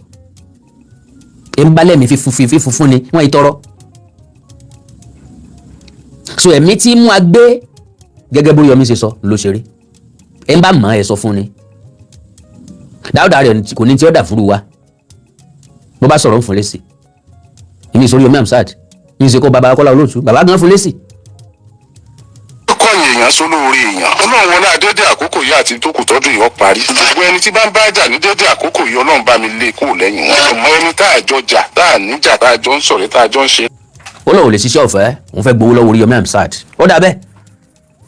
Ẹ̀ ń bá lẹ́mìí fífún fún ni wọ́n yìí tọrọ. So ẹ̀mí tí mú a gbé gẹ́gẹ́ bó Yọmí ṣe sọ ló ṣe rí. Ẹ̀ ń bá mọ̀ ẹ̀ sọ fún ni dáúdà rẹ̀ kò ní tí ó dà fúru wa. Bó bá sọ̀rọ̀, ń fún lésì. Ìmí ìsórí Yomi Amsat ní ìsèkó baba Kọ́lá Olóòtú, baba gan fún lésì. Kọ́yìn èèyàn sólóore èèyàn, Ọlọ́run wọlé àdédé àkókò yìí àti tó kù tọ́dún yìí ó parí. Gbogbo ẹni tí bá ń bá jà ní dédé àkókò yìí, Ọlọ́run bá mi lé kúrò lẹ́yìn wọn. Ọmọ ẹni tá a jọ jà, tá a níjà, tá a jọ ń sọ̀rẹ́, tá a jọ ń ṣe. Ó lóun ò lè ṣiṣẹ́ ọ̀fẹ́, òun fẹ́ gbowó lọ́wọ́ Oríyọmí Hamzat. Ó dà bẹ́ẹ̀.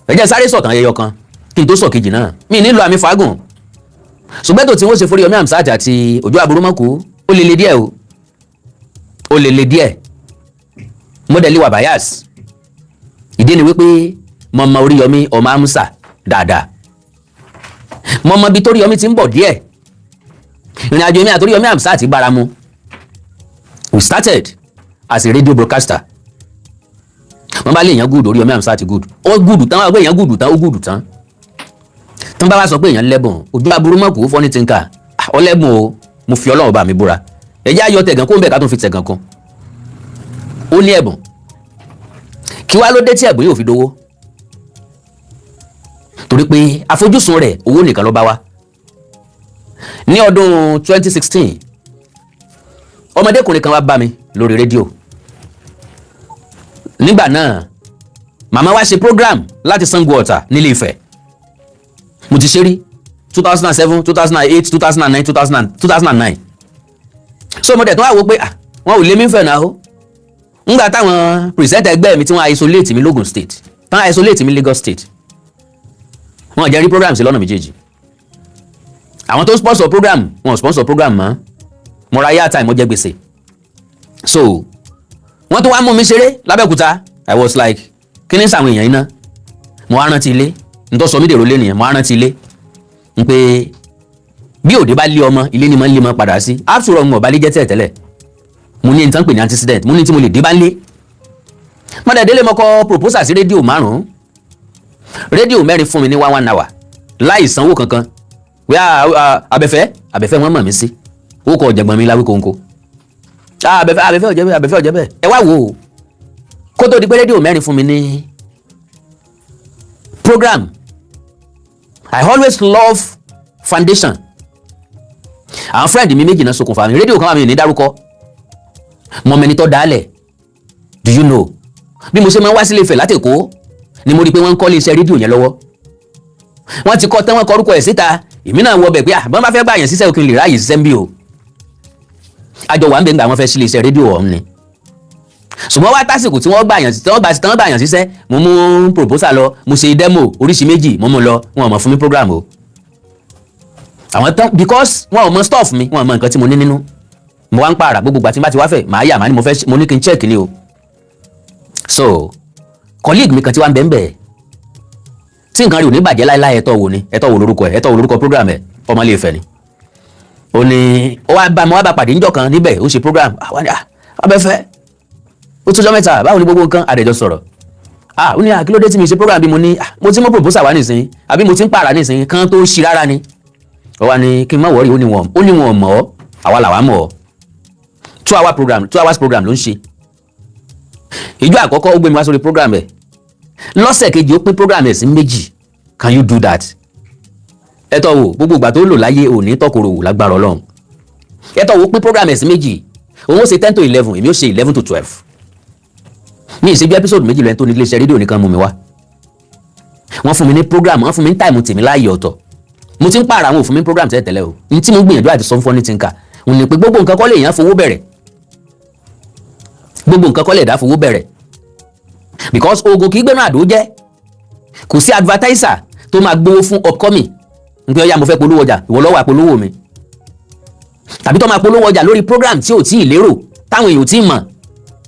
Ẹ jẹ́ sáré sọ̀tàn ayẹyọ kan kí n tó sọ kejì náà. Mi nílò àmì fàágùn, ṣùgbọ́n tó tí wọ́n ṣe fún Oríyọmí Hamzat àti Òjó Aburúmọ̀kú, ó lè le díẹ̀ o, ó lè le díẹ̀. Mọ́dẹ̀lì wà bias. Ìdí ni wípé mo mọ Oríyọmí ọmọ Amusa dáadáa, mo mọ ibi tó Oríyọmí ti ń bọ̀ díẹ̀. Ìrìn àjò mi àti Oríyọmí Hamzat ti bára mu. We started as a radio broadcaster. Wọ́n bá lè yàn good, Oríyọmí Hamzat good, ó good tán. Wọ́n gbé èèyàn good tán, ó good tán. Tán bá wá sọ pé èèyàn lẹ́bùn, Òjó Aburúmọ̀kú, Funny Thinker, ọlẹ́bùn o. Mo fi Ọlọ́run bá mi búra. Ẹ̀jẹ̀ ayọ̀ tẹ̀gàn kó ń bẹ̀ ká tó fi tẹ̀gàn kan. Ó ní ẹ̀bùn. Kí wá ló dé tí ẹ̀bùn yóò fi dówó? Torí pé àfojúsùn rẹ̀, owó nìkan ló bá wá. Ní ọdún 2016, ọmọdékùnrin kan wá bá mi lórí rédíò. Nígbà náà, màmá wa ṣe program láti Sango Ọ̀tà nílé Ifẹ̀. Mo ti ṣe rí 2007, 2008, 2009, 2009. So mo dẹ̀ tó wá wò pé, ah, wọn ò lé mi fẹ̀ náà o. Ńgbà táwọn presenter ẹgbẹ́ mi tí wọ́n isolate mi l'Ogun State, tán isolate mi Lagos State, wọn ò jẹ́ rí program sí lọ́nà méjèèjì. Àwọn tó sponsor program, wọn ò sponsor program mọ́. Mo ra airtime, mo jẹ gbèsè. So wọ́n tó wá mú mi ṣeré lábẹ́òkúta. I was like, kí ni sàwọn èèyàn iná? Mo wá rántí ilé n tó sọ mí dèrò lé nìyẹn. Mo wá rántí ilé n pé bí òde bá lé ọmọ ilé ni mo ń lé mọ padà sí. After all, mo ọba lé jẹ́ tẹ́lẹ̀ tẹ́lẹ̀. Mo ní nǹkan pè ní antecedent, mo ní tí mo lè dé bá ń lé. Mo dẹ̀ délé, mo kọ proposal sí rédíò márùn-ún. Rédíò mẹ́rin fún mi ní one one hour láì sanwó kankan. Wíwá abẹ́fẹ́, abẹ́fẹ́, wọ́n mọ̀ mí sí ó kọ ọ̀jẹ̀gbọ́n mi láwí kóńkó. Abẹ́fẹ́, abẹ́fẹ́ ọ̀jẹ̀ bẹ́ẹ̀, abẹ́fẹ́ ọ̀jẹ̀ bẹ́ẹ̀. Ẹ wá wò ó, kó tó di pé rédíò mẹ́rin fún mi ní program, I always love foundation. Àwọn friend mi méjì náà ṣokùnfà mi. Rédíò kan wà mí ní dárúkọ mọ mẹni tó dálẹ̀. Do you know, bí mo ṣe máa ń wá sílé Ifẹ̀ láti Èkó ni mo rí i pé wọ́n ń kọ́lé iṣẹ́ rédíò yẹn lọ́wọ́. Wọ́n ti kọ́ tán, wọ́n kọ orúkọ ẹ̀ síta. Èmi náà wọ bẹ̀ pé àbọ̀n bá fẹ́ gbà yẹn síṣẹ́ òkè lè ráàyè ṣiṣẹ́ ń bí o. Àjọ wà ń bẹ̀ ń gbà wọ́n fẹ́ sílé iṣẹ́ rédíò ọ̀hún ni. Ṣùgbọ́n wá tásìkò tí wọ́n gbà yàn, tí wọ́n gbà, tí wọ́n gbà yàn síṣẹ́, mo mú proposal lọ, mo ṣe demo oríṣi méjì, mo mú lọ. Wọn ò mọ̀ fún mi program o, àwọn tán, because wọn ò mọ stuff mi, wọn ò mọ nǹkan tí mo ní nínú. Mo wá ń pààrà gbogbo ìgbà tí n bá ti wá fẹ̀, màá yà, màá ní mo fẹ́, mo ní kí n check ni o. So colleague mi kan tí wàá ń bẹ̀ ń bẹ̀ tí nǹkan rí ò ní bàjẹ́ láéláé, ẹ̀tọ́ wo ni, ẹ̀tọ́ wo lórúkọ ẹ̀, ẹ̀tọ́ wo lórúkọ program ẹ̀, ọmọ ilé Ifẹ̀ ni. Ó ní ó wá bá mo wá bá pàdé níjọ́ kan níbẹ̀, ó ṣe program. Àwọn ni, ah, abẹ́fẹ́, ó tójọ́ mẹ́ta, báwo ni gbogbo nǹkan? Àdẹ̀jọ sọ̀rọ̀. Ah, ó ní, ah, kí ló dé tí mi ṣe program? Bí mo ní, ah, mo ti mú proposal wá nísìnyí, àbí mo ti ń pààrà nísìnyí kan tó ṣí rárá ni. Ó wá ní kí n má worry. Ó ní wọn mọ̀ ọ́, àwa làwa mọ̀ ọ́. 2 hour program, 2 hours program ló ń ṣe. Ìjọ àkọ́kọ́, ó gbé mi wá sórí program ẹ̀. Lọ́sẹ̀ kejì, ó pín program ẹ̀ sí méjì. Can you do that? Ẹ tọ́ wò, gbogbo ìgbà tó lò láyé òní tọkòrò wò lágbára Ọlọ́run. Ẹ tọ́ wò, pín program ẹ̀ sí méjì. Òun ó ṣe 10 to 11, èmi ó ṣe 11 to 12. Ní ìṣẹ́jú episode méjì lẹ́yìn tó ní iléeṣẹ́ rédíò nìkan mú mi wá. Wọ́n fún mi ní program, wọ́n fún mi ní time tèmi láàyè ọ̀tọ̀. Mo ti ń pààrà, àwọn ò fún mi ní program tẹ́lẹ̀ tẹ́lẹ̀ o. N tí mo gbìyànjú àti sọ fún Funny Thinker òun ni pé gbogbo nǹkan kọ́ lè yàn fowó bẹ̀rẹ̀, gbogbo nǹkan kọ́ lè dá fowó bẹ̀rẹ̀, because oògùn kì í gbénu àdó jẹ́. Kò sí advertiser tó máa gbowó fún upcoming n pé ọyá, mo fẹ́ polówó ọjà, ìwọ ló wá polówó mi. Tàbí tó máa polówó ọjà lórí program tí ò tí ì lérò, táwọn èèyàn ò tí ì mọ̀,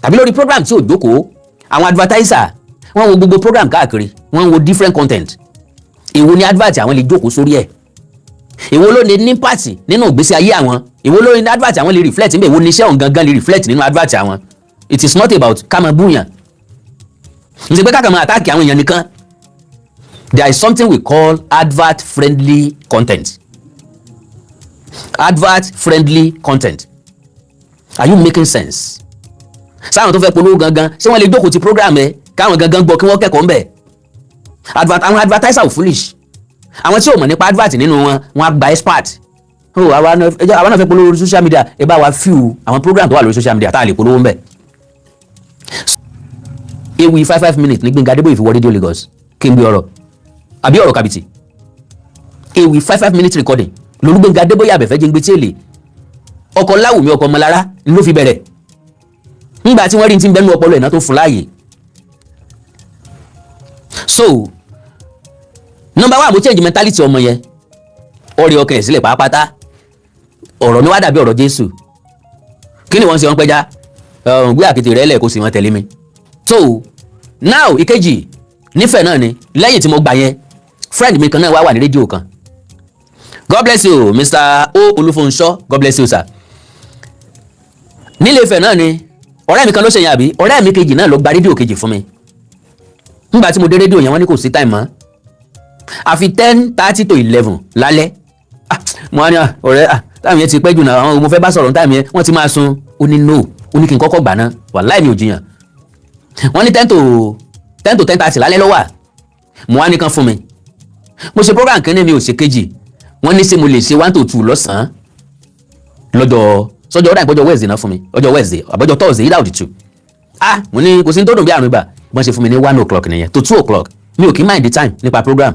tàbí lórí program tí ò jókòó. Àwọn advertiser, wọ́n wo gbogbo program káàkiri, wọ́n wo different content. Èwo ni advert àwọn lè jókòó sórí ẹ̀? Èwo ló lè ní impact nínú ìgbésí ayé àwọn? Èwo ló ní advert àwọn lè reflect níbẹ̀? Èwo ní iṣẹ́ òun gangan lè reflect nínú advert àwọn? It is not about ká máa búyàn, n ṣe pé ká kàn máa attack àwọn èèyàn nìkan. There is something we call advert friendly content. Advert friendly content. Are you making sense? Sáwọn tó fẹ́ polówó gangan, ṣé wọ́n lè jókòó ti program ẹ, káwọn gangan gbọ́, kí wọ́n kẹ́kọ̀ọ́ ńbẹ̀? Advert, àwọn advertiser ò foolish. Àwọn tí ò mọ̀ nípa advert nínú wọn, wọn á gba expert. Oh, àwa náà fẹ́ polówó lórí social media, ẹ bá wa few àwọn program tó wà lórí social media tá a lè polówó ńbẹ̀. Ewì 5 5 minutes ní Gbẹ́ngà Adébóyè fi wọ Radio Lagos. Kí n gbé ọ̀rọ̀ àbí ọ̀rọ̀ kàbìtì. Ewì 5 5 minutes recording lolúgbẹ́ngà Adébóyè Àbẹ̀fẹ́ jẹ́ ń gbé tí èlé ọkọ̀ láwùmí, ọkọ̀ ọmọlára ló fi bẹ̀rẹ̀. Ńgbà tí wọ́n rí ti ń bẹ́nu ọpọlọ ẹ̀ náà tó fún láàyè. So number one, mo change mentality ọmọ yẹn. Ọ̀rẹ́ ọkàn ẹ̀ sílẹ̀ pàápàá. Ọ̀rọ̀ mi wá dàbí ọ̀rọ̀ Jésù. Kí ni wọ́n ń ṣe? Wọ́n pẹ́já gbé àkété rẹ̀ lẹ̀ kó sì wọ́n tẹ̀lé mi. So now, ìkejì nífẹ̀ẹ́ náà ni, lẹ́yìn tí mo gbà yẹn, friend mi kan náà wá wà ní rédíò kan. God bless you, Mr. O Olúfúnṣọ́. God bless you, sir. Nílé Ifẹ̀ náà ni ọ̀rẹ́ mi kan ló ṣe yẹn, àbí ọ̀rẹ́ mi kejì náà ló gba rédíò kejì fún mi. Nígbà tí mo dé rédíò yẹn, wọ́n ní kò sí time mọ́, àfi 10:30 to 11 lálẹ́. Ah, mo wá ní, "Ah, ọ̀rẹ́, ah, time yẹn ti pẹ́ jù náà. Àwọn mo fẹ́ bá sọ̀rọ̀, time yẹn wọ́n ti máa sun." Ó ní no, ó ní kí n kọ́kọ́ gbà náà. Wàláì, mi ò jiyàn. Wọ́n ní 10 to 10 to 10:30 lálẹ́ ló wà. Mo wá ní kán fún mi. Mo ṣe program kínní, mi ò ṣe kejì. Wọ́n ní ṣé mo lè ṣe 1 to 2 lọ́sàn-án lọ́jọ́ sọ́jọ́ ọ̀dà ìpọ́jọ́ Wednesday náà fún mi, ọjọ́ Wednesday àbọ̀jọ́ Thursday, either of the two. Ah, mo ní kò sí ní tó dùn bí àrùn ibà. Wọ́n ṣe fún mi ní 1 o'clock nìyẹn to 2 o'clock. Mi ò kí mind the time nípa program.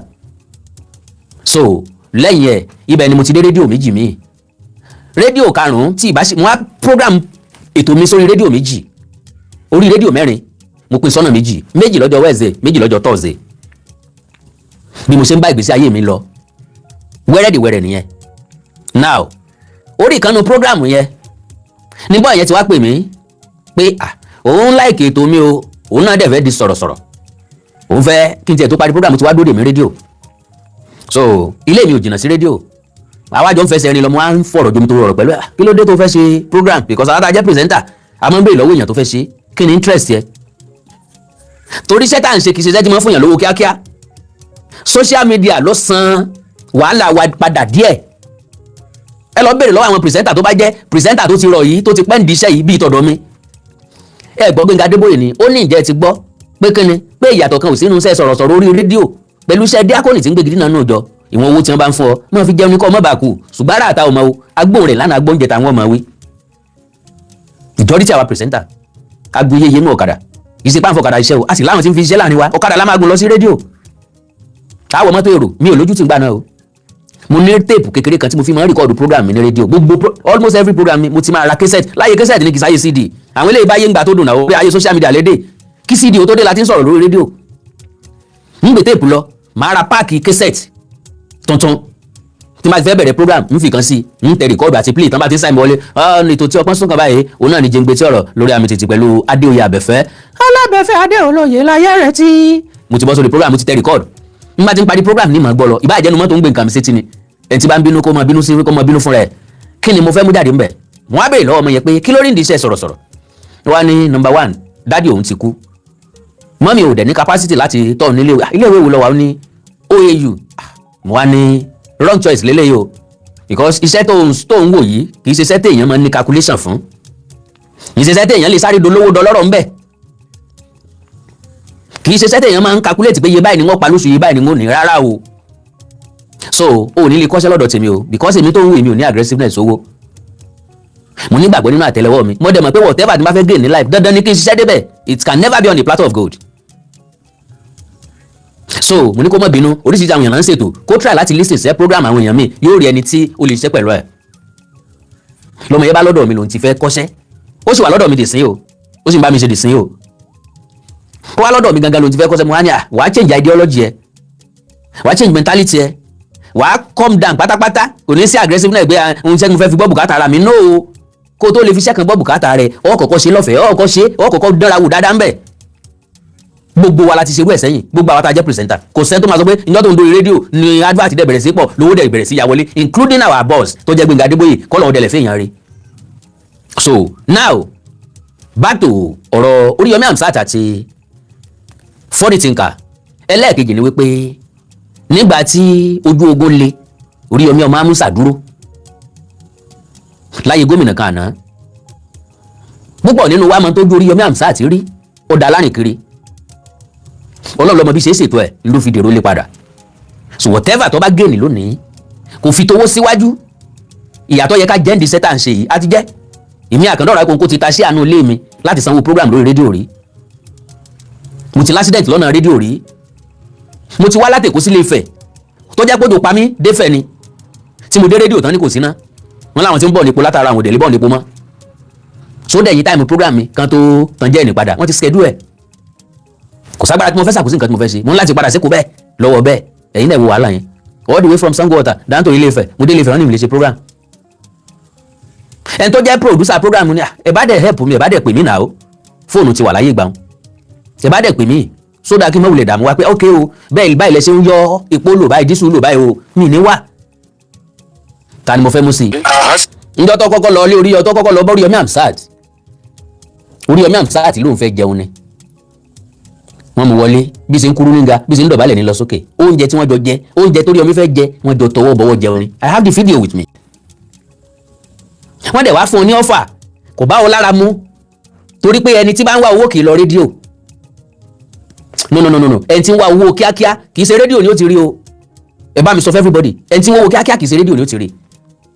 So lẹ́yìn ẹ̀, ibẹ̀ ni mo ti dé rédíò méjì míì. Rédíò karùn-ún tí ìbá ṣe, mo wá program ètò mi sórí rédíò méjì, orí rédíò mẹ́rin. Mo pín sọ́nà méjì méjì, lọ́jọ́ Wednesday méjì, lọ́jọ́ Thursday. Bí mo ṣe ń bá ìgbésí ayé mi lọ wẹ́rẹ́dìwẹ́rẹ́ nìyẹn. Now, orí ìkànnì program yẹn nígbà yẹn ti wá pè mí pé, ah, òun like ètò mi o, òun náà dẹ̀ fẹ́ di sọ̀rọ̀sọ̀rọ̀. Òun fẹ́ kí n tiẹ̀ tó parí program tí wàá dóde mi rédíò. So ilé mi ò jìnnà sí rédíò, àwa jọ ń fẹsẹ̀ rìn lọ. Mo á ń fọ̀rọ̀ jomi tó rọrọ̀ pẹ̀lú ẹ̀. Kí ló dé tó fẹ́ ṣe program? Because àwọn tá a jẹ́ presenter, a máa ń béèrè lọ́wọ́ èèyàn tó fẹ́ ṣe, kí ni interest yẹ? Torí iṣẹ́ tá à ń ṣe kì í ṣe iṣẹ́ tí mo ń fún yàn lówó kíákíá. Social media ló san wàhálà wa padà díẹ̀. Ẹ lọ béèrè lọ́wọ́ àwọn presenter tó bá jẹ́ presenter tó ti rọ̀ yìí, tó ti pẹ́ ń di iṣẹ́ yìí bíi tọ̀dọ̀ mi. Ẹ gbọ́, Gbẹ́ngà Adébóyè ni ó ní, ìjẹ́ ti gbọ́ pé kíni pé ìyàtọ̀ kan ò sínú iṣẹ́ sọ̀rọ̀sọ̀rọ̀ orí rédíò pẹ̀lú iṣẹ́ díákọ́nì tí ń gbé gidi nínú ìjọ. Ìwọ̀n owó tí wọ́n bá ń fún ọ, máa fi jẹun ní kọ́ ọmọ bá kú. Ṣùgbọ́n ara àta ọmọ o, agbóhùn rẹ̀ lánàá, agbóúnjẹ táwọn ọmọ wí. Ìjọ́rí tí àwa presenter agbóyè yẹnu ọ̀kadà kì í ṣe páǹfọ̀ ọ̀kadà iṣẹ́ o, a sì láwọn tí ń fi iṣẹ́ láàrin wa. Ọ̀kadà la máa gùn lọ sí rédíò, táwọn mọ́tò èrò. Mi ò lójú tì ń gbà náà o. Mo ní tape kékeré kan tí mo fi máa ń record program mi ní rédíò. Gbogbo almost every program mi, mo ti máa ra cassette. Láyé cassette ní kì í sáyé CD. Àwọn eléyìí báyé ń gbà tó dùn náà pé ayé social media lédè. Kí CD ó tó dé la ti ń sọ̀rọ̀ lórí rédíò. Ń gbé tape lọ, màá ra pack cassette tuntun. Tí máa ti fẹ́ bẹ̀rẹ̀ program, ń fi kan sí, ń tẹ record àti play. Tán bá ti ń sáì wọlé ní ètò tí ọpọ́n sún kan báyìí, òun náà ní jẹ́ngbẹ́ tí ọ̀rọ̀ lórí àmì tètè pẹ̀lú Adéoyè Àbẹ̀fẹ́ Alábẹ̀fẹ́ Adéolóye láyé rẹ̀ tí mo ti bọ́ sórí program, mo ti tẹ record. N bá ti ń parí program ní màá gbọ́ lọ. Ìbá ìjẹnu mọ́tò ń gbé nǹkan mi sétí ni. Ẹni tí bá ń bínú, kó máa bínú sí, kó máa bínú fúnra ẹ̀. Kí ni mo fẹ́ mú jáde ńbẹ̀? Wọ́n á béèrè lọ́wọ́ ọmọ yẹn pé kí ló rí ìdí iṣẹ́ sọ̀rọ̀sọ̀rọ̀. Wọ́n á ní number one, daddy òun ti kú, mummy ò dẹ̀ ní capacity láti tọ́ nílé ilé ìwé. Wo lọ wà? Ó ní OAU. Mo wá ní wrong choice lélẹ́yìí o, because iṣẹ́ tó ń wò yìí kì í ṣe iṣẹ́ téèyàn máa ń ní calculation fún, kì í ṣe iṣẹ́ téèyàn lè sáré dolówó dọlọ́rọ̀ ńbẹ̀, kì í ṣe iṣẹ́ téèyàn máa ń calculate pé iye báyìí ni wọ́n pa lóṣù, iye báyìí ni wọ́n ní. Rárá o. So o ò ní lè kọ́ṣẹ́ lọ́dọ̀ tèmi o, because èmi tó ń wò, èmi ò ní aggressiveness owó. Mo nígbàgbọ́ nínú àtẹ́lẹwọ́ mi. Mo dẹ̀ mọ̀ pé whatever tí n bá fẹ́ gain ní life, dandan ni kí n ṣiṣẹ́ débẹ̀. It can never be on the platter of gold. So mo ní kó má bínú, oríṣiríṣi àwọn èèyàn náà ń ṣètò. Kó try láti listen sí program àwọn èèyàn mi, yóò rí ẹni tí ó lè ṣiṣẹ́ pẹ̀lú ẹ̀. Lọ́mọ yẹn bá lọ́dọ̀ mi lòun ti fẹ́ kọ́ṣẹ́. Ó sì wà lọ́dọ̀ mi dìsín o, ó sì ń bá mi ṣe dìsín o. Ó wá lọ́dọ̀ mi gangan lòun ti fẹ́ kọ́ṣẹ́. Mo wá ní à, wàá change ideology ẹ, wàá change mentality ẹ. Wàá calm down pátápátá, kò ní sí aggressive náà gbé ohun tí mo fẹ́ fi gbọ́ bùkátà ara mi. No o, kó o tó lè fi iṣẹ́ kan gbọ́ bùkátà rẹ̀, ọ kọ́kọ́ ṣe lọ́fẹ̀ẹ́, ọ kọ́kọ́ ṣe, ọ kọ́kọ́ dánra wò dáadáa ń bẹ̀. Gbogbo wa la ti ṣerú ẹ̀ sẹ́yìn. Gbogbo àwa tá a jẹ́ presenter, kò sẹ́ni tó máa sọ pé ìjọ́ tó ń dórí rédíò ni advert dẹ̀ bẹ̀rẹ̀ sí pọ̀, lówó dẹ̀ bẹ̀rẹ̀ sí ya wọlé, including our boss tó jẹ́ Gbẹ́ngà Adébóyè, kọ́ lọ́wọ́ dẹ̀ lẹ̀ fẹ́yàn rí. So now, back to ọ̀rọ̀ Oríyọmí Hamzat àti Funny Thinker. Ẹlẹ́ẹ̀kejì ni wípé nígbà tí ojú ogun le, Oríyọmí ọmọ Amusa dúró láyé gómìnà kan àná. Púpọ̀ nínú wa máa ń tójú Oríyọmí Hamzat rí. Ó dá lárìn kiri, Ọlọ́run lọ́mọ bí ṣe é ṣètò ẹ̀ ló fi dèrò lé padà. So whatever tó bá gèèní lónìí, kò fi towó síwájú. Ìyàtọ̀ yẹ ká jẹ́ ǹdí sẹ́tà ń ṣe yìí á ti jẹ́. Èmi àkàndọ̀rọ̀ akókò ti ta sí àánú ilé mi láti sanwó program lórí rédíò rí. Mo ti l'accident lọ́nà rédíò rí. Mo ti wá láti Èkó sílé Ifẹ̀ tó jẹ́ pé odò pa mí défẹ̀ ni. Tí mo dé rédíò tán ní kò síná, wọn láwọn tí ń bọ̀ nípo látara àwọn òdèlé bọ̀ nípo mọ́ sódẹ̀ yìí. Time program mi kan tó tàn jẹ́ ẹ̀nì padà, wọ́n ti schedule ẹ̀. Kò ságbára tí mo fẹ́ ṣàkóso nǹkan tí mo fẹ́ ṣe. Mo ní láti padà síkò bẹ́ẹ̀ lọ́wọ́ bẹ́ẹ̀. Ẹ̀yin náà wo wàhálà yẹn, all the way from Sango Ọ̀tà down to Ilé Ifẹ̀. Mo dé Ilé Ifẹ̀, wọ́n ní mi lè ṣe program. Ẹni tó jẹ́ producer program ni, ẹ bá dẹ̀ help mi, ẹ bá dẹ̀ pè mí náà o. Fóònù ti wà láyé gbà wọn. Ẹ bá dẹ̀ pè mí sódà kí n má wulẹ̀ dààmú wa pé ok o, bẹ́ẹ̀ báyìí lẹ ṣe ń yọ epo lò báyìí, diesel lò báyìí o. Mi ní wà ta ni mo fẹ́ mú sí i. Njọ́ tó kọ́kọ́ lọ ilé Oríyọ, tó kọ́kọ́ lọ bọ́ Oríyọmí Hamzat, Oríyọmí Hamzat ló ń fẹ́ jẹun ni. Wọ́n mú wọlé, bí ṣe ń kúrú níga, bí ṣe ń dọ̀bálẹ̀ ní lọ sókè. Oúnjẹ tí wọ́n jọ jẹ, oúnjẹ tó Oríyọmí fẹ́ jẹ, wọ́n jọ tọwọ́ bọ̀wọ́ jẹun ni. I have the video with me. Wọ́n dẹ̀ wá fún un ní offer, kò bá wọn lára mu, torí pé ẹni tí bá ń wá owó kì í lọ rédíò. No, no, no, no, no. Ẹni tí ń wá owó kíákíá, kì í ṣe rédíò ni ó ti rí o. Ẹ bá mi sọ fún everybody, ẹni tí ń wá owó kíákíá, kì í ṣe rédíò ni ó ti rí.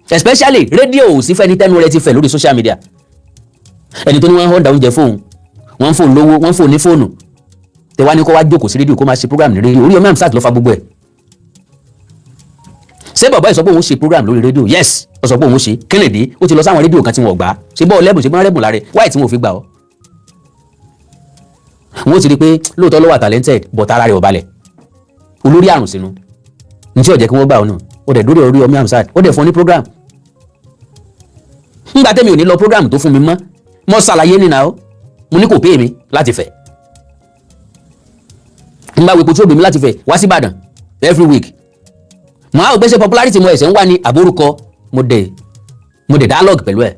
Especially rédíò ò sí fẹ́ni tẹ́nu rẹ ti fẹ̀ lórí social media. Ẹni tó ní wọ́n ń họ́ndà oúnjẹ fóun, wọ́n ń fóun lówó, wọ́n ń fóun ní fóònù, tẹ wá ní kó wá jókòó sí rédíò, kó máa ṣe program ní rédíò. Oríyọmí Hamzat ló fa gbogbo ẹ̀. Ṣé bàbá yìí sọ pé òun ṣe program lórí rédíò? Yes, ó sọ pé òun ṣe. Kennedy ó ti lọ sáwọn rédíò kan tí wọn ò gbà. Ṣe bọ́ọ̀ lẹ́bùn, ṣe bọ́ọ̀ rẹ́bùn lára ẹ̀, wáyé tí wọn ò fi gbà ọ́? Wọn ó ti rí i pé lóòótọ́ ló wà talented, but ara rẹ̀ ò balẹ̀, olórí àrùn sínú ní tí ó jẹ́ kí wọ́n gbà ọ́ nù. Ó dẹ̀ dórí Oríyọmí Hamzat, ó dẹ̀ fún ọ ní program. Ńgbà tẹ́mi ò ní lọ program tó fún mi mọ́, mo ṣàlàyé nínú àwọn, mo ní kò pé mi láti fẹ̀ ńgbà wípé tí ó gbé mi láti fẹ̀ wá sí Ìbàdàn every week. Mo á ò gbé ṣe popularity mo ẹ̀sẹ̀ ń wá ní àbórúkọ. Mo dẹ̀ dialogue pẹ̀lú ẹ̀.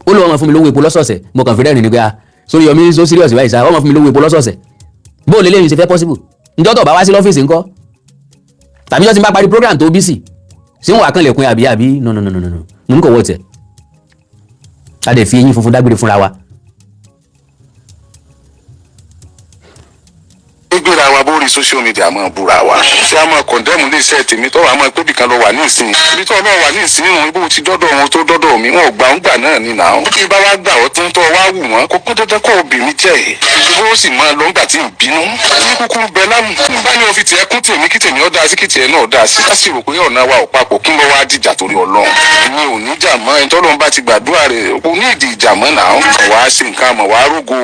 Ó lọ́wọ́ máa fún mi lówó epo lọ́sọ̀ọ̀sẹ̀. Mo kàn fi rẹ́rìn ní pé, ah, sórí Yomi so serious báyìí sá, wọ́n máa fún mi lówó epo lọ́sọ̀ọ̀sẹ̀, bó o lè léyìn ṣe fẹ́ possible? Njọ́ tó bá wá sí lọ́fíìsì ńkọ́? Tàbí jọ́ tí n bá parí program tó bí sí ṣé wọn wà kàn lẹ̀kùn àbí àbí? No, no, no, no, no. Mo ní kò wọ́ tiẹ̀. A dẹ̀ fi eyín funfun dágbére fúnra wa. Gbéra wa bórí social media, máa búra wa, ṣé a máa condemn ilé iṣẹ́ tèmi tọ́wọ́ a máa pé bìkan lọ wà ní ìsìn ibi tó náà wà ní ìsìn nínú ibú ti dọ́dọ̀ wọn tó dọ́dọ̀ mi, wọn ò gbà ń gbà náà ní nàá. Kí bá wá gbà ọ́ tán tó wá wù wọ́n, kó pọ́n dandan kó obìnrin jẹ́ ẹ̀ bó sì máa lọ ńgbà tí ń bínú ní kúkú bẹ lámù bá ní òfin tiẹ̀ kún tèmi, kí tèmi ọ́ dáa sí, kí tiẹ̀ náà dáa sí. Ká sì rò pé ọ̀nà wa ò papọ̀, kí ló wá dìjà torí Ọlọ́run? Mi ò ní jà mọ́. Ẹni tọ́lọ́run bá ti gbàdúrà rẹ̀ kò ní ìdí ìjà mọ́ náà. Wàá ṣe nǹkan àmọ̀ wàá rógo.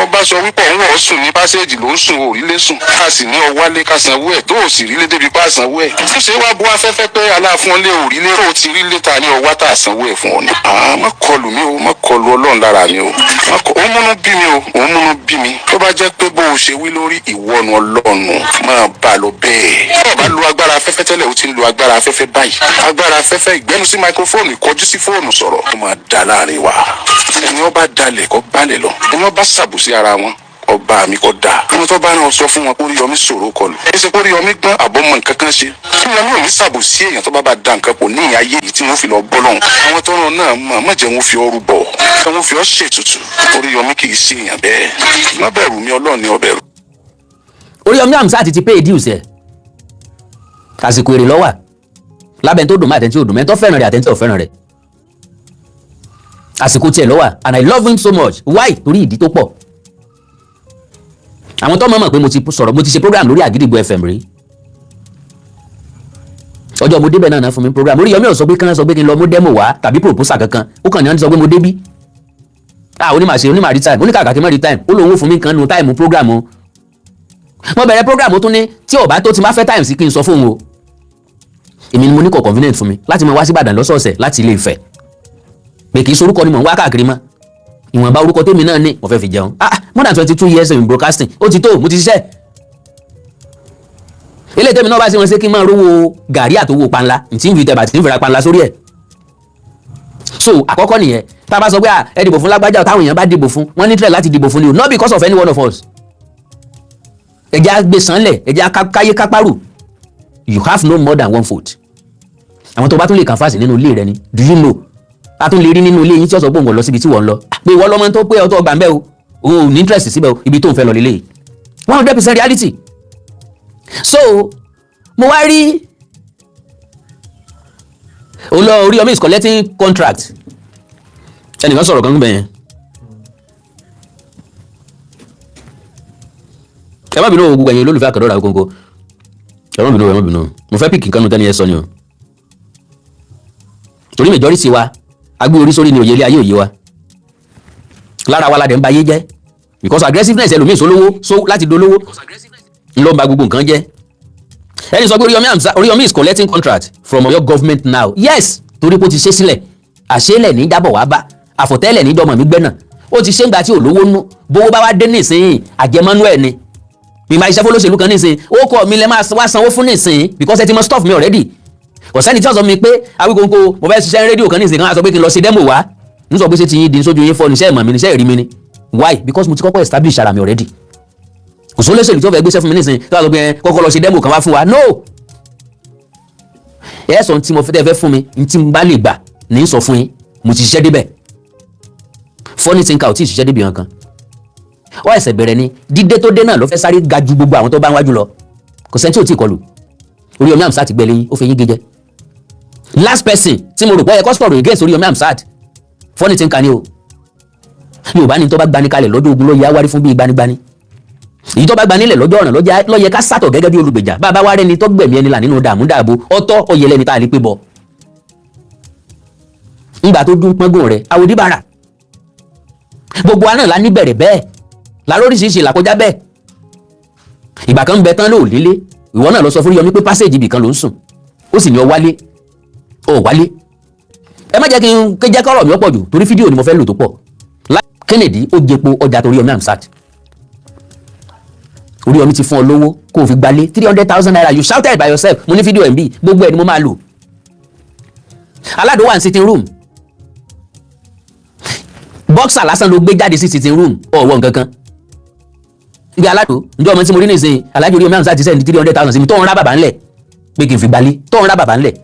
Ọ bá sọ wípé òun ọ̀ sùn ní passage ló ń sùn, òrílé sùn, ká sì ní ọwálé ká sanwó ẹ̀ tó ò sì rílé débi pa sanwó ẹ̀. Tó ṣe wá bu afẹ́fẹ́ pé aláàfin ọlé òrílé tó ti rílé ta ní ọwá tá a sanwó ẹ̀ fún ọ ni. Àá má kọlù mí o, má kọlù Ọlọ́run lára mi o, má kọ ó múnú bí mi o, ó múnú bí mi. Tó bá jẹ́ pé bó o ṣe wí lórí ìwọ́nu Ọlọ́run, máa bá a lọ bẹ́ẹ̀. Tó o bá lo agbára afẹ́fẹ́ tẹ́lẹ̀, o ti ń lo agbára afẹ́fẹ́ báyìí. Agbára afẹ́fẹ́, ìgbẹ́nu sí microphone, ìkọjú sí fóònù sọ̀rọ̀, ó máa da láàrin wa. Ẹni ó bá dalẹ̀ kó balẹ̀ lọ, ẹni ó bá ṣàbùsí ara wọn, ọba mi kò dáa. Àwọn tó bá náà sọ fún wọn kó rí Yọmí sọ̀rọ̀ kọlù. Ẹ ṣe kó rí Yọmí gbọ́n àbọ̀ mọ nǹkan kan ṣe. Kí Yọmí ò ní ṣàbòsí èèyàn tó bá bá da nǹkan pò ní ìyá ayé yìí tí wọ́n fi lọ bọ́ lọ́hùn. Àwọn tó ràn náà mọ̀ má jẹ́ wọn fi ọrù bọ̀, kí wọ́n fi ọ́ ṣètùtù. Orí Yọmí kì í ṣe èèyàn bẹ́ẹ̀. Má bẹ̀rù mi, Ọlọ́run ni ó bẹ̀rù. Oríyọmí Hamzat ti pay dues ẹ̀. Àsìkò èrè lọ́wà lábẹ́ tó dùn mọ́, àtẹ̀ntí ò dùn mọ́, tó fẹ́ràn rẹ̀, àtẹ̀ntí ò fẹ́ràn rẹ̀, àsìkò tiẹ̀ lọ́wà. And I love him so much. Why? Torí ìdí tó pọ̀. Àwọn tó mọ̀ mọ̀ pé mo ti sọ̀rọ̀, mo ti ṣe program lórí Àgídìgbò FM rí. Ọjọ́ mo débẹ̀ náà náà fún mi program. Oríyọmí ò sọ pé kán sọ pé kí n lọ mú demo wá tàbí proposal kankan. Ó kàn ní wọ́n ti sọ pé mo débí, ah, onímọ̀ ṣe onímọ̀ rí time, oníkàkà kí n má rí time. Ó lóun ó fún mi kan nu time program o. Mo bẹ̀rẹ̀ program, ó tún ní tí ò bá tó ti máa fẹ́ time sí kí n sọ fóun o. Èmi ni mo ní kò convenient fún mi láti máa wá sí Ìbàdàn lọ́sọ̀ọ̀sẹ̀ láti Ilé Ifẹ̀, pé kì í sorúkọ ni mò ń wá káàkiri mọ́. Ìwọ̀nba orúkọ tèmi náà ní, mo fẹ́ fi jẹun. Ah, more than 22 years in broadcasting, ó ti tó, mo ti ṣiṣẹ́. Eléyìí tèmi náà bá sí wọn ṣe kí n máa rówó gàrí àtowó panla ntí ń fi tẹ̀bà tí ń fira panla sórí ẹ̀. So àkọ́kọ́ nìyẹn. Tá a bá sọ pé ẹ dìbò fún lágbájá, táwọn èèyàn bá dìbò fún wọn, ní tẹ̀lé láti dìbò fún ni o, not because of any one of us. Ẹ jẹ́ á gbé sanlẹ̀, ẹ jẹ́ á káyé kápárù. You have no more than one vote. Àwọn tó bá tún lè kàn fásì nínú ilé rẹ ni. Do you know, a tún lè rí nínú ilé yín tí ó sọ pé òun kò lọ síbi tí wọ́n ń lọ, pé ìwọ lọ́mọ tó pé ọtọ́ gbà ń bẹ́ o, òun ò ní interest síbẹ̀ o, ibi tó ń fẹ́ lọ lélẹ́yìí. 100% reality. So mo wá rí òun lọ. Oríyọmí is collecting contract. Ẹnìkan sọ̀rọ̀ kan bẹ̀ yẹn. Ẹ má bínú o, gbogbo ẹ̀yin olólùfẹ́ àkàndọ̀rà Awikonko, ẹ má bínú, ẹ má bínú. Mo fẹ́ pick nǹkan nu tẹ́ni ẹ sọ ni o, torí majority wa agbé orí sórí ni òye ilé ayé òye wa lára wa la dẹ̀ ń ba ayé jẹ́, because aggressiveness ẹlòmíì sólówó so láti dolówó ńlọ ń ba gbogbo nǹkan jẹ́. Ẹni sọ pé Oríyọmí Hamzat, Oríyọmí is collecting contract from Ọ̀yọ́ government now. Yes, torí pé ó ti ṣe sílẹ̀, àṣélẹ̀ ní jábọ̀ wá bá àfọ̀tẹ́lẹ̀ ní dọ́mọ̀ mi gbẹ́nà. Ó ti ṣe ń gba tí olówó nú, bówó bá wá dé nísìnyí, àjẹmọ́nú ẹ̀ ni. Mi máa iṣẹ́ fọlọ́ṣèlú kan nísìnyí, ó kọ́ mi lẹ́ máa wá sanwó fún nísìnyí, because ẹ ti mọ stuff mi already. Kò sẹ́ni tí wọ́n sọ mi pé Awikonko, mo fẹ́ ṣiṣẹ́ rédíò kan nísìnyí kan, á sọ pé kí n lọ ṣe demo wá. N sọ pé ṣé ti yín di sójú yín fọ́ níṣẹ́ ìmọ̀ mi níṣẹ́ ìrí mi ni? Why? Because mo ti kọ́kọ́ establish ara mi already. Kò sólóṣèlú tó fẹ́ gbéṣẹ́ fún mi nísìnyí tó wà sọ pé ẹ kọ́kọ́ lọ ṣe demo kan wá fún wa. No, ẹ sọ tí mo fẹ́ fẹ́ fún mi, n tí n bá lè gbà ní sọ fún yín. Mo ti ṣiṣẹ́ débẹ̀. Funny Thinker ò tí ì ṣiṣẹ́ débi kankan, ó ẹsẹ̀ bẹ̀rẹ̀ ni. Dídé tó dé náà ló fẹ́ sáré ga ju gbogbo àwọn tó bá ń wájú lọ. Kò sẹ́ni tí ò tí ì kọlù. Oríyọmí Hamzat ti gbẹ lẹ́yìn, ó fi yín gé jẹ. Last person tí mo rò pé ẹ kọ́ sọ̀rọ̀ against Oríyọmí Hamzat, Funny Thinker ni o. Yorùbá ní tó bá gbani kalẹ̀ lọ́jọ́ ogun ló yẹ awárí fún bíi gbanigbani. Èyí tó bá gba nílẹ̀ lọ́jọ́ ọ̀ràn ló yẹ ká sátọ̀ gẹ́gẹ́ bí olùgbèjà. Bá a bá wá rẹ́ni tó gbẹ̀mí ẹni là nínú dààmú dààbò, ọ̀tọ̀ ọ̀yẹlẹ́ni tá a lè pé bọ̀ ńgbà tó dún pọ́ngùn rẹ̀ àwòdì bàrà. Gbogbo wa náà la níbẹ̀rẹ̀ bẹ́ẹ̀, la lóríṣiríṣi làkọjá bẹ́ẹ̀. Ìgbà kan ń bẹ tán ló lélé. Ìwọ náà lọ sọ fún Yọmí pé passage ibì kan ló ń sùn, ó sì ní ọ wálé, ọ wálé. Ẹ má jẹ́ kí n jẹ́ kọ́rọ̀ mi ó pọ̀ jù, torí fídíò ni mo fẹ́ lò tó pọ̀. Kennedy ó jẹpo ọjà torí Yọmí Hamzat. Oríyọmí ti fún ọ lówó kó o fi gbalé, ₦300,000. You shouted by yourself. Mo ní fídíò ẹ̀ ń bí, gbogbo ẹ̀ ni mo máa lò. Aládùn wà ní sitting room, boxer lásán ló gbé jáde sí sitting room, ọ̀wọ́ nǹkan kan ibi. Aládùn njẹ́ ọmọ tí mo rí nísìnyí, Alájọ Oríyọmí Hamzat ti send 300,000 sí mi tó ń rá bàbá ńlẹ̀ pé kí n fi gbalé, tó ń rá bàbá ńlẹ̀.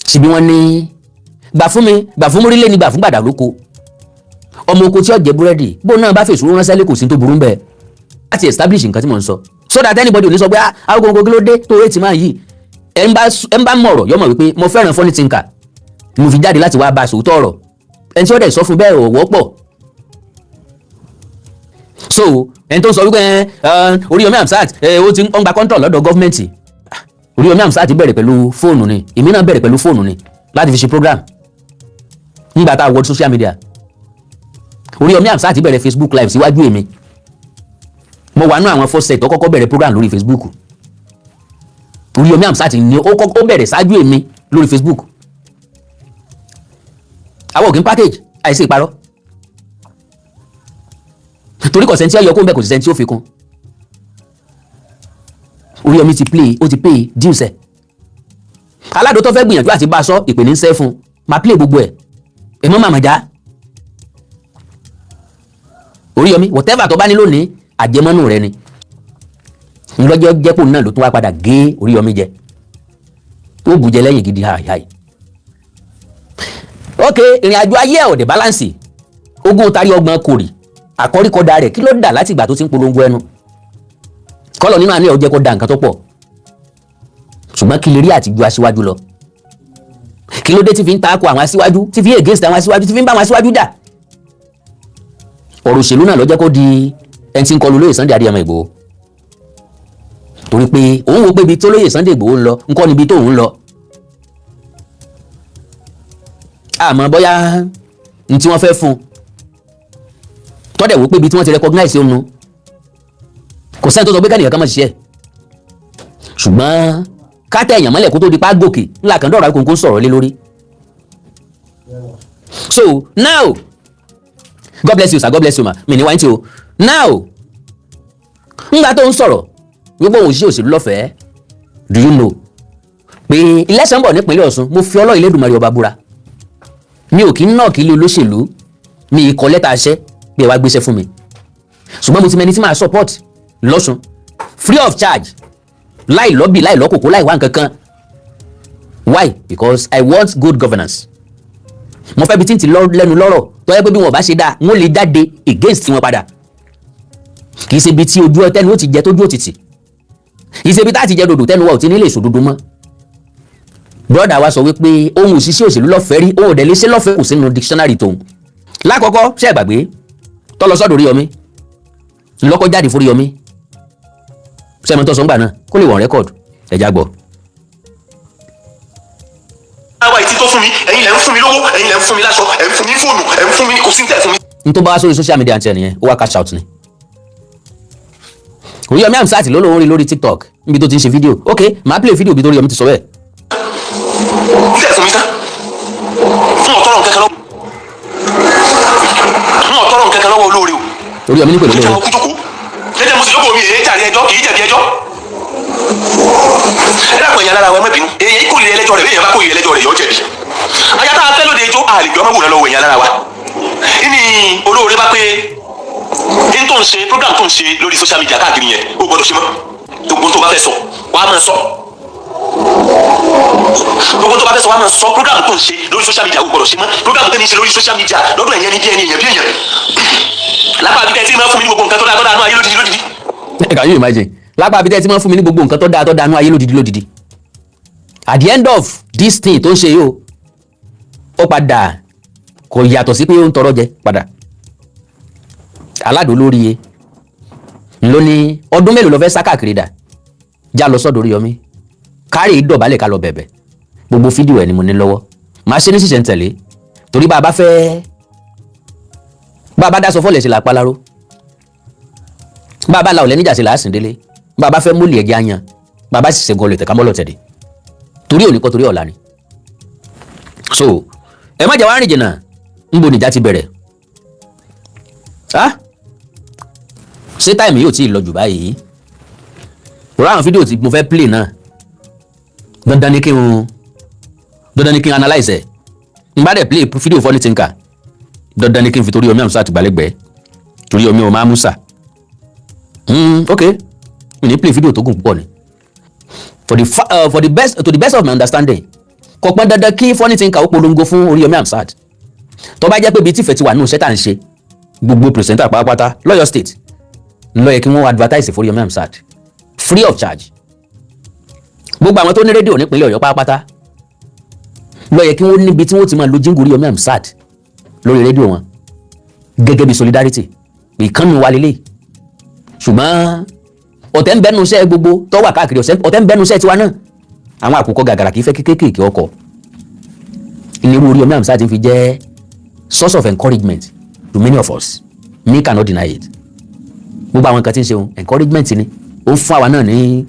Síbi wọ́n ní gbà fún mi, gbà fún mórílẹ̀ ní gbà fún gbàdà lóko. Ọmọ oko tí ó jẹ búrẹ́dì, bó náà bá fèsì ránṣẹ́ lé, kò sí tó burú bẹ́ẹ̀ láti establish nǹkan tí mò ń sọ, so that anybody ò ní sọ pé, "Ah, Awikonko, kí ló dé tó rètí máa yìí?" Ẹ ń bá mọ̀rọ̀ yọmọ wípé mo fẹ́ràn Funny Thinker, mo fi jáde láti wá bá a sòótọ́ ọ̀rọ̀. Ẹni tí ó dẹ̀ sọ fún bẹ́ẹ̀ ò wọ́pọ̀. So ẹni tó ń sọ wípé Oríyọmí Hamzat ó ti ń gba control lọ́dọ̀ government, Oríyọmí Hamzat bẹ̀rẹ̀ pẹ̀lú fóònù ni, èmi náà bẹ̀rẹ̀ pẹ̀lú fóònù ni láti fi ṣe program nígbà tá a wọ social media. Oríyọmí Hamzat bẹ̀rẹ̀ Facebook live síwájú èmi. Mo wà nú àwọn first set tó kọ́kọ́ bẹ̀rẹ̀ program lórí Facebook. Oríyọmí Hamzat ni ó kọ́kọ́ bẹ̀rẹ̀ ṣáájú èmi lórí Facebook. Àwọn òkè ń package àìsí ìparọ́, torí kò sẹ́ni tí ó yọ kó ń bẹ̀, kò sí sẹ́ni tí ó fi kún. Oríyọmí ti play, ó ti pay dues ẹ̀. Aládùn tó fẹ́ gbìyànjú àti bá a sọ ìpè ní sẹ́ fún máa play gbogbo ẹ̀. Ẹ̀ mọ́ màmá já Oríyọmí, whatever tó bá ní lónìí, àjẹmọ́nù rẹ ni. Ńlọ́jọ́ jẹ́pò náà ló tún wá padà gé Oríyọmí jẹ, tó bù jẹ lẹ́yìn gidi hàì hàì. Ok, ìrìn àjò ayé ẹ̀ ọ̀dẹ̀ balance. Ogún tari ọgbọ̀n kòrì àkọ́ríkọ́dá rẹ̀, kí ló dà láti ìgbà tó ti ń polongo ẹnu kọ́lọ̀ nínú àníyàn jẹ́ kó da nǹkan tó pọ̀? Ṣùgbọ́n kí lè rí àti ju aṣíwájú lọ? Kí ló dé tí fi ń takò àwọn aṣíwájú, tí fi ń against àwọn aṣíwájú, tí fi ń bá àwọn aṣíwájú jà? Ọ̀rọ̀ òṣèlú náà ló jẹ́ kó di ẹni tí ń kọlu lóye Sunday Adéyẹmọ Ìgbòho, torí pé òun wo pé ibi tó lóye Sunday Ìgbòho ń lọ ńkọ́ níbi tó ń lọ. Àmọ́ bóyá n tí wọ́n fẹ́ fún un tọ́dẹ̀ wò pé ibi tí wọ́n ti recognize òun nu. Kò sẹ́ni tó sọ pé kẹ́nìyàn kan máa ṣiṣẹ́, ṣùgbọ́n Ká tẹ èèyàn mọ́lẹ̀ kó tó di pa gòkè ńlá kan dọ̀rọ̀ Awikonko sọ̀rọ̀ lé lórí. So now, God bless you, sir. God bless you, ma. Mi ní wáyé tí o. Now, ńgbà tó ń sọ̀rọ̀ wípé òun ṣiṣẹ́ òṣèlú lọ́fẹ̀ẹ́, do you know pé election bọ̀ nípínlẹ̀ Ọ̀ṣun? Mo fi Ọlọ́run Elédùmarè ọba búra, mi ò kí ń náà kí ilé olóṣèlú, mi ì kọ lẹ́tà aṣẹ́ bí ẹ wá gbéṣẹ́ fún mi, ṣùgbọ́n mo ti mẹni tí màá support lọ́ṣun free of charge, láì lọ́bì, láì lọ́kòkó, láì wá nǹkan kan. Why? Because I want good governance. Mo fẹ́ bi tí ń ti lẹ́nu lọ́rọ̀ tó yẹ pé bí wọn bá ṣe dáa, wọn lè jáde against wọn padà. Kì í ṣe ibi tí ojú tẹnu ó ti jẹ tójú òtìtì, kì í ṣe ibi tá a ti jẹ dòdò tẹnu wa ò ti ní lè sòdodo mọ́. Brother wa sọ wípé ohun òṣìṣẹ́ òṣèlú lọ́fẹ̀ẹ́ rí, òun ò dẹ̀ lè ṣe lọ́fẹ̀ẹ́, kò sínú dictionary tóun. Lákọ̀ọ́kọ́, ṣe é gbàgbé tọ́lọ sọ́dọ̀ Oríyọmí ńlọ́kọ́ jáde fún Oríyọmí? Sẹ́mi tó sọ ńgbà náà kó lè wọ̀n record ẹ̀já gbọ́. Àwa ìtí tó fún mi, ẹ̀yin lẹ ń fún mi lówó, ẹ̀yin lẹ ń fún mi láṣọ, ẹ̀ ń fún mi ní fóònù, ẹ̀ ń fún mi ní, kò sí ní tẹ̀ fún mi. N tó bá wá sórí social media àti ẹnìyẹn, ó wá cash out ni. Oríyọmí Hamzat ló lóun rí lórí TikTok níbi tó ti ń ṣe fídíò. Ok, màá play fídíò bí tó Oríyọmí ti sọ bẹ́ẹ̀. Tẹ̀ fún mi tán fún ọ̀tọ́rọ̀ nǹkan kan lọ́wọ́, fún ọ̀tọ́rọ̀ nǹkan kan lọ́wọ́ olóore o. Oríyọmí ní pẹ̀lú jẹ́jẹ́ olóore. Mo kú jókòó jẹ́jẹ́, mo sì jókòó mi, èyí jàre ẹjọ́ kì í jẹ̀bi ẹjọ́. Ẹ dàpọ̀, ẹ̀yin alára wa, ẹ má bínú. Èyí kò lè ẹlẹ́jọ́ rẹ̀, bí èèyàn bá kó ìrẹ́ ẹlẹ́jọ́ rẹ̀, yọ jẹ̀bi. Aya tá a fẹ́ lóde ijó, àlejò ọmọ wòran lọ́wọ́. Ẹ̀yin alára wa, ìní olóore bá pé n tó ń ṣe program tó ń ṣe lórí social media káàkiri yẹn, ó gbọ́dọ̀ ṣe mọ́. Gbogbo tó bá fẹ́ sọ, wàá máa sọ. Gbogbo tó bá fẹ́ sọ, wàá máa sọ. Program tó ń ṣe lórí social media, ó gbọ́dọ̀ ṣe mọ́. Program tó ń ṣe lórí social media lọ́dọ̀ ẹ̀yẹn ní bí ẹni èèyàn bí èèyàn lápá àbíkẹ́ tí máa fún mi ní gbogbo nǹkan tó dáa tó dáa nú ayé lódìdí lódìdí. Can you imagine? Lápá abidẹ tí wọ́n fún mi ní gbogbo nǹkan tó dáa tó dáa nú ayé lódìdí lódìdí. At the end of this thing tó ń ṣe yìí o, ó padà kò yàtọ̀ sí pé ó ń tọrọ jẹ padà. Aládùn lórí iye ló ní ọdún mélòó ló fẹ́ sá káàkiri dà já lọ sọ́dọ̀ Oríyọmí, kárì dọ̀bálẹ̀, ká lọ bẹ̀bẹ̀. Gbogbo fídíò ẹ̀ ni mo ní lọ́wọ́, màá ṣe ní ṣìṣẹ́ ń tẹ̀lé, torí bá a bá fẹ́, bá a bá dáṣọ fọ́lẹ̀ ṣe là paláró, bá a bá la ọ̀lẹ́ níjà ṣe là á sìn délé, bá a bá fẹ́ múlì ẹ̀jẹ̀ àyàn, bá a bá sì ṣẹ́gun ọlẹ̀ tẹ̀ká mọ́lọ̀ tẹ̀dẹ̀, torí òní kọ́, torí ọ̀la ni. So ẹ má jẹ́ wá rìn jìnnà. Ńbo nìjà ti bẹ̀rẹ̀? Ah, ṣé time yóò tí ì lọ jù báyìí? Rọ àwọn fídíò tí mo fẹ́ play náà, dandan ni kí n analyse ẹ̀. N bá dẹ̀ play fídíò Funny Thinker, dandan ni kí n fi torí Oríyọmí Hamzat gbálẹ́gbẹ̀ẹ́ torí Omi ọmọ Amusa. Ok, mi ní play fídíò tó gùn púpọ̀ ni. For the best to the best of my understanding, kò pọn dandan kí Funny Thinker ó polongo fún Oríyọmí Hamzat. Tó bá jẹ́ pé ibi tífẹ̀ ti wà nínú iṣẹ́ tá à ń ṣe, gbogbo presenter pátápátá lọ́yọ̀ State ló yẹ kí wọ́n advertise fún Oríyọmí Hamzat free of charge. Gbogbo àwọn tó ní rédíò nípínlẹ̀ Ọ̀yọ́ pátápátá ló yẹ kí wọ́n níbi tí wọ́n ti máa lo jingle Oríyọmí Hamzat lórí rédíò wọn gẹ́gẹ́ bí solidarity ìkànnì wa lélẹ̀. Ṣùgbọ́n ọ̀tẹ̀ ń bẹ́nu iṣẹ́ gbogbo tó wà káàkiri, ọ̀tẹ̀ ń bẹ́nu iṣẹ́ tiwa náà. Àwọn àkùkọ gàgàrà kì í fẹ́ kéékèèké ọkọ̀. Ìnirú Oríyọmí Hamzat fi jẹ́ source of encouragement to many of us. Me cannot deny it. Gbogbo àwọn nǹkan tí ń ṣe encouragement ni ó ń fún àwa náà ní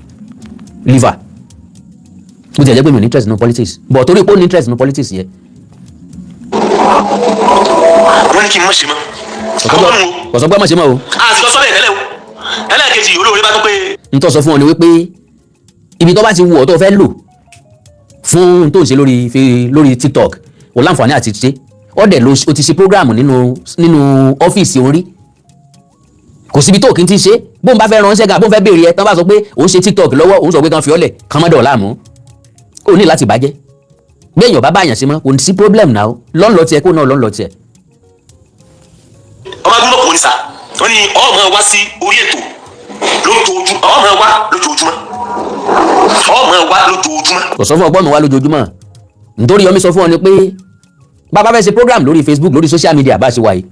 liver. Bó ti ẹ̀ jẹ́ pé mi ò ní interest nínú politics, but torí pé ó ní interest nínú politics yẹn. Wọ́n ní kí n mọ̀ ṣe mọ́. Àkọ́kọ́ nù o. Kò sọ pé má ṣe mọ́ o. Àti lọ sọ́bẹ̀ tẹ́lẹ̀ o. Ẹlẹ́ẹ̀kejì, olóore bá tún pé N tó sọ fún ọ ni wípé ibi tó bá ti wù ọ́ tó fẹ́ lò fún ohun tó ń ṣe lórí TikTok, o láǹfààní àti ṣe. Ó dẹ̀ lo o ti ṣe program nínú ọ́fíìsì orí, kò síbi tó kí n ti ṣe. Bóun bá fẹ́ ránṣẹ́ gan, bóun fẹ́ béèrè ẹ tán, bá sọ pé òun ṣe TikTok lọ́wọ́, òun sọ pé kàn fi ọ́lẹ̀ kàn mọ́ dọ̀ láàmú. Ó ní láti bàjẹ́ bí èèyàn bá báyàn sí mọ́, kò ní sí problem náà. Lọ́nlọ́ tiẹ̀ kó náà lọ́nlọ́ tiẹ̀. Ọmọ agbóhùn kò ní sà, wọ́n ní ọmọ wá sí orí ètò lójoojúmọ́, ọmọ wá lójoojúmọ́, ọmọ wá lójoojúmọ́. Kò sọ fún ọgbọ́n mi wá lójoojúmọ́. Nítorí Yọmí sọ fún ọ ni pé bàbá fẹ́ ṣe program lórí Facebook, lórí social media, bá a ṣe wáyé,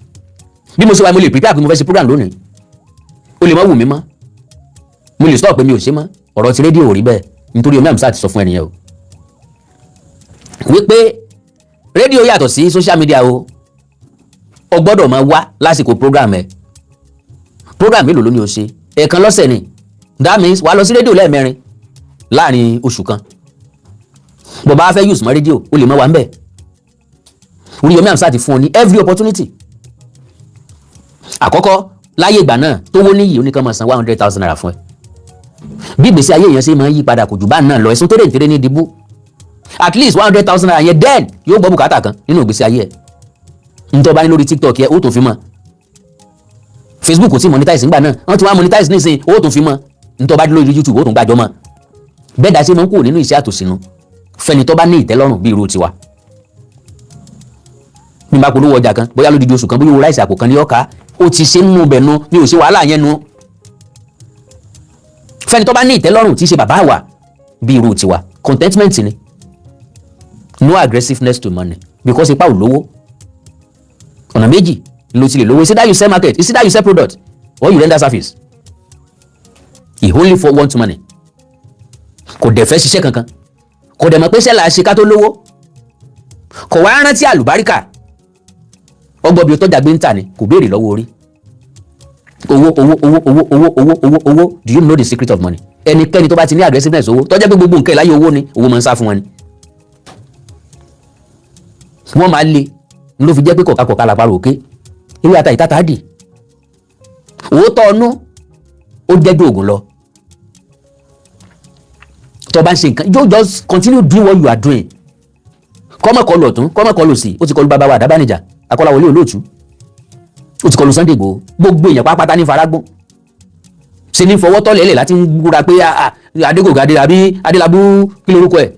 bí mo ṣe wáyé, mo lè prepare pé mo fẹ́ ṣe program lónìí, ó lè má wù mí mọ́, mo lè stop pé mi ò ṣe mọ́. Ọ̀rọ̀ ti rédíò ò rí bẹ́ẹ̀. Nítorí Yomi Amsat sọ fún ẹnìyẹn o wípé rédíò yàtọ̀ sí social media o, o gbọ́dọ̀ máa wá lásìkò program ẹ. Program mélòó ló ní o ṣe? Ẹ̀ẹ̀kan lọ́sẹ̀ ni. That means wàá lọ sí rédíò lẹ́ẹ̀mẹrin láàrin oṣù kan. Bó bá fẹ́ use mọ́ rédíò, o lè mọ́ wa ń bẹ̀. Oríyọmí Hamzat ti fún ọ ní every opportunity. Àkọ́kọ́ láyé ìgbà náà tó wó níyì, ó ní kán máa san ₦100,000 fún ẹ. Bí ìgbésí ayé èèyàn ṣe máa ń yí padà kò jù bá náà lọ. Ẹ̀sùn tẹ́rẹ̀ tẹ́rẹ̀ ní ìdìbò, at least ₦100,000 yẹn then yóò gbọ́ bùkátà kan nínú ìgbésí ayé ẹ̀. Ntọ́ bá ní lórí TikTok yẹ, ó tún fi mọ́. Facebook kò tí monetize nígbà náà, wọ́n ti wá monetize nísìnyí, ó tún fi mọ́. Ntọ́ bá dé lórí YouTube, ó tún gbàjọ́ mọ́. Bẹ́ẹ̀ dá sí máa ń kúrò nínú iṣẹ́ àtòsínú fẹ́ni tó bá ní ìtẹ́lọ́rùn bí irú tiwa. Bí n bá polówó ọjà kan, bóyá lódidi oṣù kan, bóyá owó rice àpò kan ní ọ̀ka, ó ti ṣe nínú bẹ̀ nu, mi ò ṣe wàhálà yẹn nu. Fẹ́ni tó bá ní ìtẹ́lọ́rùn tí í ṣe bàbá wa bí irú tiwa, contentment ni, no aggressiveness to money, because ipa ò lówó. Ọ̀nà méjì ló ti lè lówó: is either you sell market, is either you sell product or you render service. He only for want money. Kò dẹ̀ fẹ́ ṣiṣẹ́ kankan, kò dẹ̀ mọ̀ pé sẹ́là ṣe ká tó lówó. Kò wá rántí àlùbáríkà ọgbọ́n bí o tọ́jà gbé ń tà ni, kò béèrè lọ́wọ́ orí. Owó, owó, owó, owó, owó, owó, owó, owó. Do you know the secret of money? Ẹnikẹ́ni tó bá ti ní aggressiveness owó, tó jẹ́ pé gbogbo nǹkan ìláyé owó ni, owó máa ń sá fún wọn ni, wọ́n máa le. Ló fi jẹ́ pé kọ̀ọ̀ká làparò òkè ewé ata ìtata dì. Òótọ́ ọnú ó jẹ́jú ògùn lọ. Tó bá ń ṣe nǹkan, you just continue doing what you are doing. Kọ́mọ̀ kọlu ọ̀tún, kọ́mọ̀ kọlu òsì. Ó ti kọlu bàbá wa Àdábánijà Akọ́láwọlé Olóòtú, ó ti kọlu Sunday Igboho, gbogbo èèyàn pápátá ní faragbọ́n ṣe ní fọwọ́ tọ́lẹ̀ lẹ̀ láti ń búra pé Adégòkè adé àbí Adélábù, kí lorúkọ ẹ̀,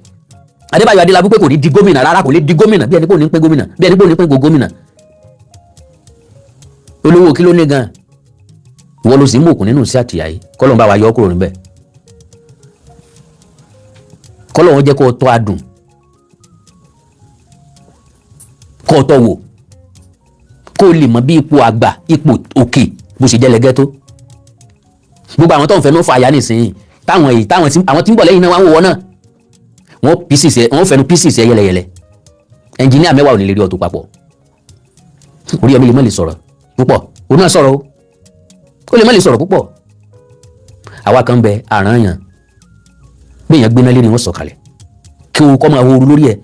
Adébáyọ̀ Adélábù, pé kò ní di gómìnà rárá, kò lè di gómìnà, bí ẹni pé ò ní pín gómìnà, bí ẹni pé ò ní pín gómìnà. Olówó kí ló ní gan? Ìwọ ló sì ń mú òkun nínú sí àtìyà yìí. Kọ́lọ́n bá wa yọ ọ́ kúrò níbẹ̀, kọ́lọ́n wọn jẹ́ kó o tọ́ adùn, kó o tọ́ wò, kó o lè mọ bí ipò àgbà, ipò òkè bó ṣe jẹ́ lẹ́gẹ́ tó. Gbogbo àwọn tó ń fẹnu fa àyà nísìnyí, táwọn èyí táwọn tí àwọn tí ń bọ̀ lẹ́yìn náà wá ń wò wọ́n náà, wọ́n pieces ẹ, wọ́n fẹnu pieces ẹ yẹlẹyẹlẹ. Ẹnjìníà 10 ò ní lè rí ọ̀tún papọ̀. Oríyọmí lè má lè sọ̀rọ̀ púpọ̀, òun náà sọ̀rọ̀ o, ó lè má lè sọ̀rọ̀ púpọ̀. Àwa kan bẹ àrán yàn bí èèyàn gbéná lérí, wọn sọ̀kalẹ̀ kí o kọ́ máa horu lórí ẹ̀.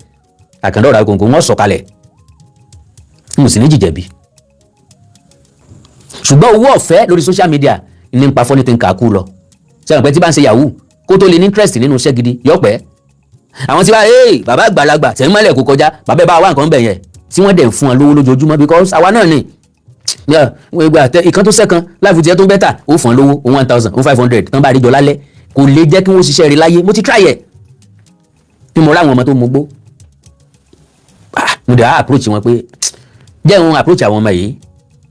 Àkàndá ọ̀rọ̀ àgòǹgò, wọn sọ̀kalẹ̀, n ò sì ní jìjẹ̀bi. Ṣùgbọ́n owó ọ̀fẹ́ lórí social media ní ń pa fọ́nì tí ń kà á kú lọ. Sẹ́wọ̀n pé tí bá ń ṣe yahoo, kó tó lè ní interest nínú iṣẹ́ gidi yọ̀pẹ́. Àwọn tí wá ee, bàbá àgbàlagbà tẹ̀ ń mọ́lẹ̀ kó kọjá, bàbá ẹ̀ bá wà nǹkan bẹ̀ yẹn, tí wọ́n dẹ̀ ń fún wọn lówó lójoojúmọ́, because àwa náà ni ìgbà tẹ ìkan tó sẹ́kan láìfù tiẹ̀ tó ń better, ó fún wọn lówó 1,000, 500 tán bá rí jọ lálẹ́, kò lè jẹ́ kí wọ́n ṣiṣẹ́ rí láyé. Mo ti try ẹ̀ bí mo ráwọn ọmọ tó mugbó, mo dẹ̀ á approach wọn pé jẹ́ òun approach àwọn ọmọ yìí,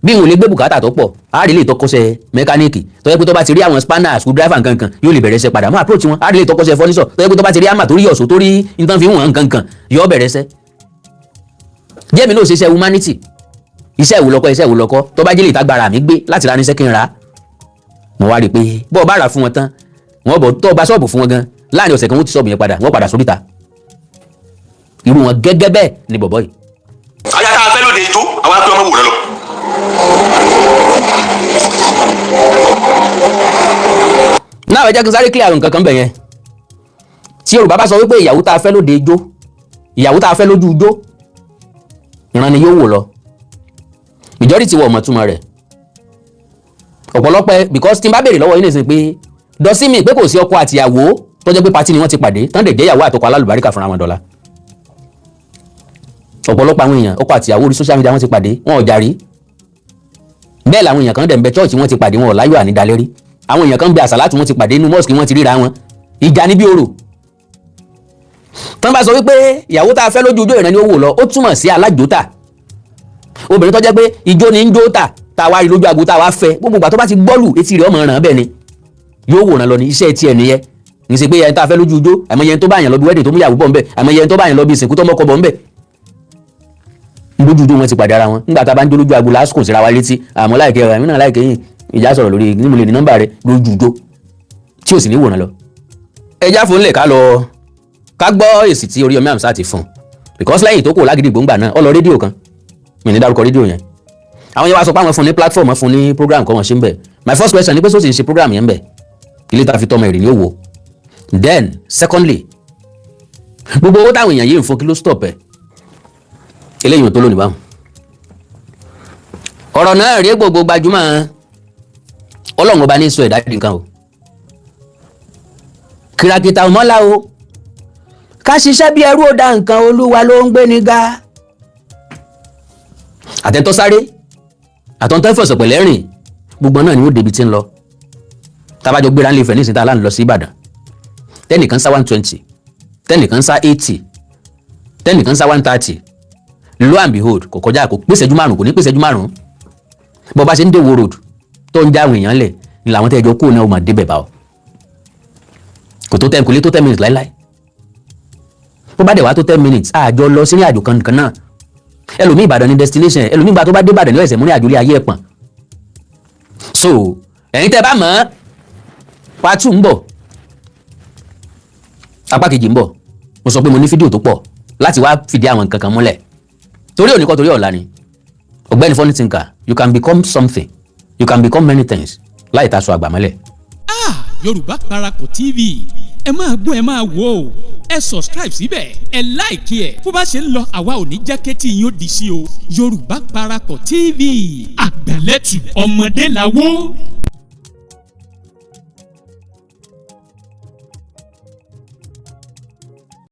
bí n ò lè gbé bùkátà tó pọ̀, á rí lè tọkọṣẹ́ mẹkáníìkì tó yẹ pé tó bá ti rí àwọn spanner, screwdriver, nkankan, yóò lè bẹ̀rẹ̀ iṣẹ́ padà. Mo approach wọn, á rí lè tọkọṣẹ́ furniture tó yẹ pé tó bá ti rí hammer, tó rí ọ̀ṣọ́, tó rí nǹkan fi wọ̀n nkankan, yóò bẹ̀rẹ̀ iṣẹ́. Jẹ́mi náà ṣe iṣẹ́ humanity, iṣẹ́ ìwòlọ́kọ́, iṣẹ́ ìwòlọ́kọ́ tó bá jẹ́ lè tágbára mi gbé láti ra níṣẹ́ kí n ra. Mo wá rí i pé bọ́ ọ bá rà fún wọn tán, wọ́n bọ̀ tó o bá ṣọ́ọ̀bù fún wọn gan, láàrin ọ̀sẹ̀ kan wọ́n ti ṣọ́ọ̀bù yẹn padà, wọ́n padà sóríta. Irú wọn gẹ́gẹ́ bẹ́ẹ̀ ni bọ̀bọ́ yìí. Aya tá a fẹ́ lóde ijó, àwa pé ọmọ wòran lọ. Náà ẹ jẹ́ kí n sáré clear nǹkan kan bẹ̀ yẹn. Tí Yorùbá bá sọ wípé ìyàwó tá a fẹ́ lóde ijó, ìyàwó tá a fẹ́ lójú ijó, ìran ni yóò wò lọ. Majority wọ̀ ọ̀mọ̀túmọ̀ rẹ̀ ọ̀pọ̀lọpọ̀, because tí n bá béèrè lọ́wọ́ yín nìsín pé dọ́sí mi pé kò sí ọkọ àtìyàwó tó jẹ́ pé party ni wọ́n ti pàdé tán dẹ̀ jẹ́ ìyàwó àtọkọ alálùbáríkà fúnra wọn dọ́là. Ọ̀pọ̀lọpọ̀ àwọn èèyàn, ọkọ àtìyàwó orí social media wọ́n ti pàdé, wọn ò jàrí bẹ́ẹ̀. Làwọn èèyàn kan dẹ̀ ń bẹ, church wọ́n ti pàdé, wọn ò láyọ̀ ànídàlérí. Àwọn èèyàn kan ń bẹ, àsàlátù wọ́n ti pàdé, inú mosque wọ́n ti ríra wọn, ìjà ní bí orò. Tán bá sọ wípé ìyàwó tá a fẹ́ lójú ijó, ìran ni ó wò lọ, ó túmọ̀ sí alájòótà, obìnrin tó jẹ́ pé ijó ni ń jó tà, tá a wá rí lójú agbo, tá a wá fẹ́. Gbogbo ìgbà tó bá ti gbọ́lù, etí rẹ̀ ọmọ ràn bẹ́ẹ̀ ni yóò wòran lọ ní iṣẹ́ tiẹ̀ nìyẹn. Ní ṣe pé ẹni tá a fẹ́ lójú ijó, àmọ́ yẹn tó bá yàn lọ bí wedding tó mú ìyàwó bọ̀ ńbẹ̀, àmọ́ yẹn tó bá yàn lọ bí ìsìnkú tó mọ́kọ bọ̀ ńbẹ̀, lójú ijó wọn ti pàdé ara wọn. Nígbà tá a bá ń jó lójú agbo lásìkò síra wa létí, àmọ́ láìkẹ́ rẹ̀, àmì náà láìkẹ́ yìí, ìjà sọ̀rọ̀ lórí níbo lè ní nọ́mbà rẹ̀ lójú ijó tí ò sì ní wòran lọ. Ẹja fún lè ká lọ ká gbọ́ èsì tí Oríyọmí Hamzat ti fún, because lẹ́yìn tó kò lágídí gbòǹgbà náà, ó lọ rédíò kan, mi ní dárúkọ rédíò yẹn. Àwọn yẹn wá sọ pé àwọn fún ní platform, fún ní program kọ́ wọn ṣe ń bẹ̀. My first question ni pé sọ́sì ń ṣe program yẹn ń bẹ̀? Ilé tá a fi tọmọ èrè ní òwò. Then secondly, Gbogbo owó táwọn èèyàn yìí ń fún, kí ló stop ẹ̀? Eléyìí ò tó lónìí báwọn. Ọ̀rọ̀ náà rí gbogbo gbajúmọ̀. Ọlọ́run Ọba ní sọ ẹ̀dá di nǹkan o. Kìràkìtà ọmọlá o, ká ṣiṣẹ́ bí ẹrú ó da nǹkan. Olúwa ló ń gbé ní ga. Àtẹ̀tọ́ sáré, àtọ̀ntọ́ fẹ̀sọ̀ pẹ̀lẹ́ rìn, gbogbo náà ni ó débi tí ń lọ. Tábàjọ gbéra ńlẹ̀ Ifẹ̀ nísìnyí, tá a lá ń lọ sí Ìbàdàn, tẹ́nìkan sá 120, tẹ́nìkan sá 80, tẹ́nìkan sá 130, lo and behold, kò kọjá, kò pèsè ju 5, kò ní pèsè ju 5. Bó bá ṣe ń dé Ìwó Road tó ń já àwọn èèyàn lẹ̀ ni làwọn tẹ́jọ kúrò náà ó máa débẹ̀ bá ọ. Kò tó 10, kò lè tó 10 minutes láíláí. Bó bá dẹ̀ wá tó 10 minutes, àjọ lọ sí ní àjò kan kan náà. Ẹlòmíì, Ìbàdàn ní destination. Ẹlòmíì, gba tó bá dé Ìbàdàn ní ẹsẹ̀ mú ní àjò ilé ayé ẹ̀ pọ̀n. So ẹ̀yin tẹ́ bá mọ̀ ọ́, part 2 ń bọ̀, apá kejì ń bọ̀. Mo sọ pé mo ní fídíò tó pọ̀ láti wá fìdí àwọn nǹkan kan múlẹ̀, torí òní kọ́, torí ọ̀la ni. Ọ̀gbẹ́ni Funny Thinker, you can become something, you can become many things láì ta aṣọ àgbà mọ́lẹ̀. Ah, Yorùbá Parapọ̀ TV, ẹ máa gbọ́, ẹ máa wò ó. Ẹ subscribe síbẹ̀, ẹ like ẹ̀. Bó bá ṣe ń lọ, àwa ò ní jẹ́ kétí yín ó di sí o. Yorùbá Parapọ̀ TV, àgbàlẹ́tù ọmọdé làwọ̀.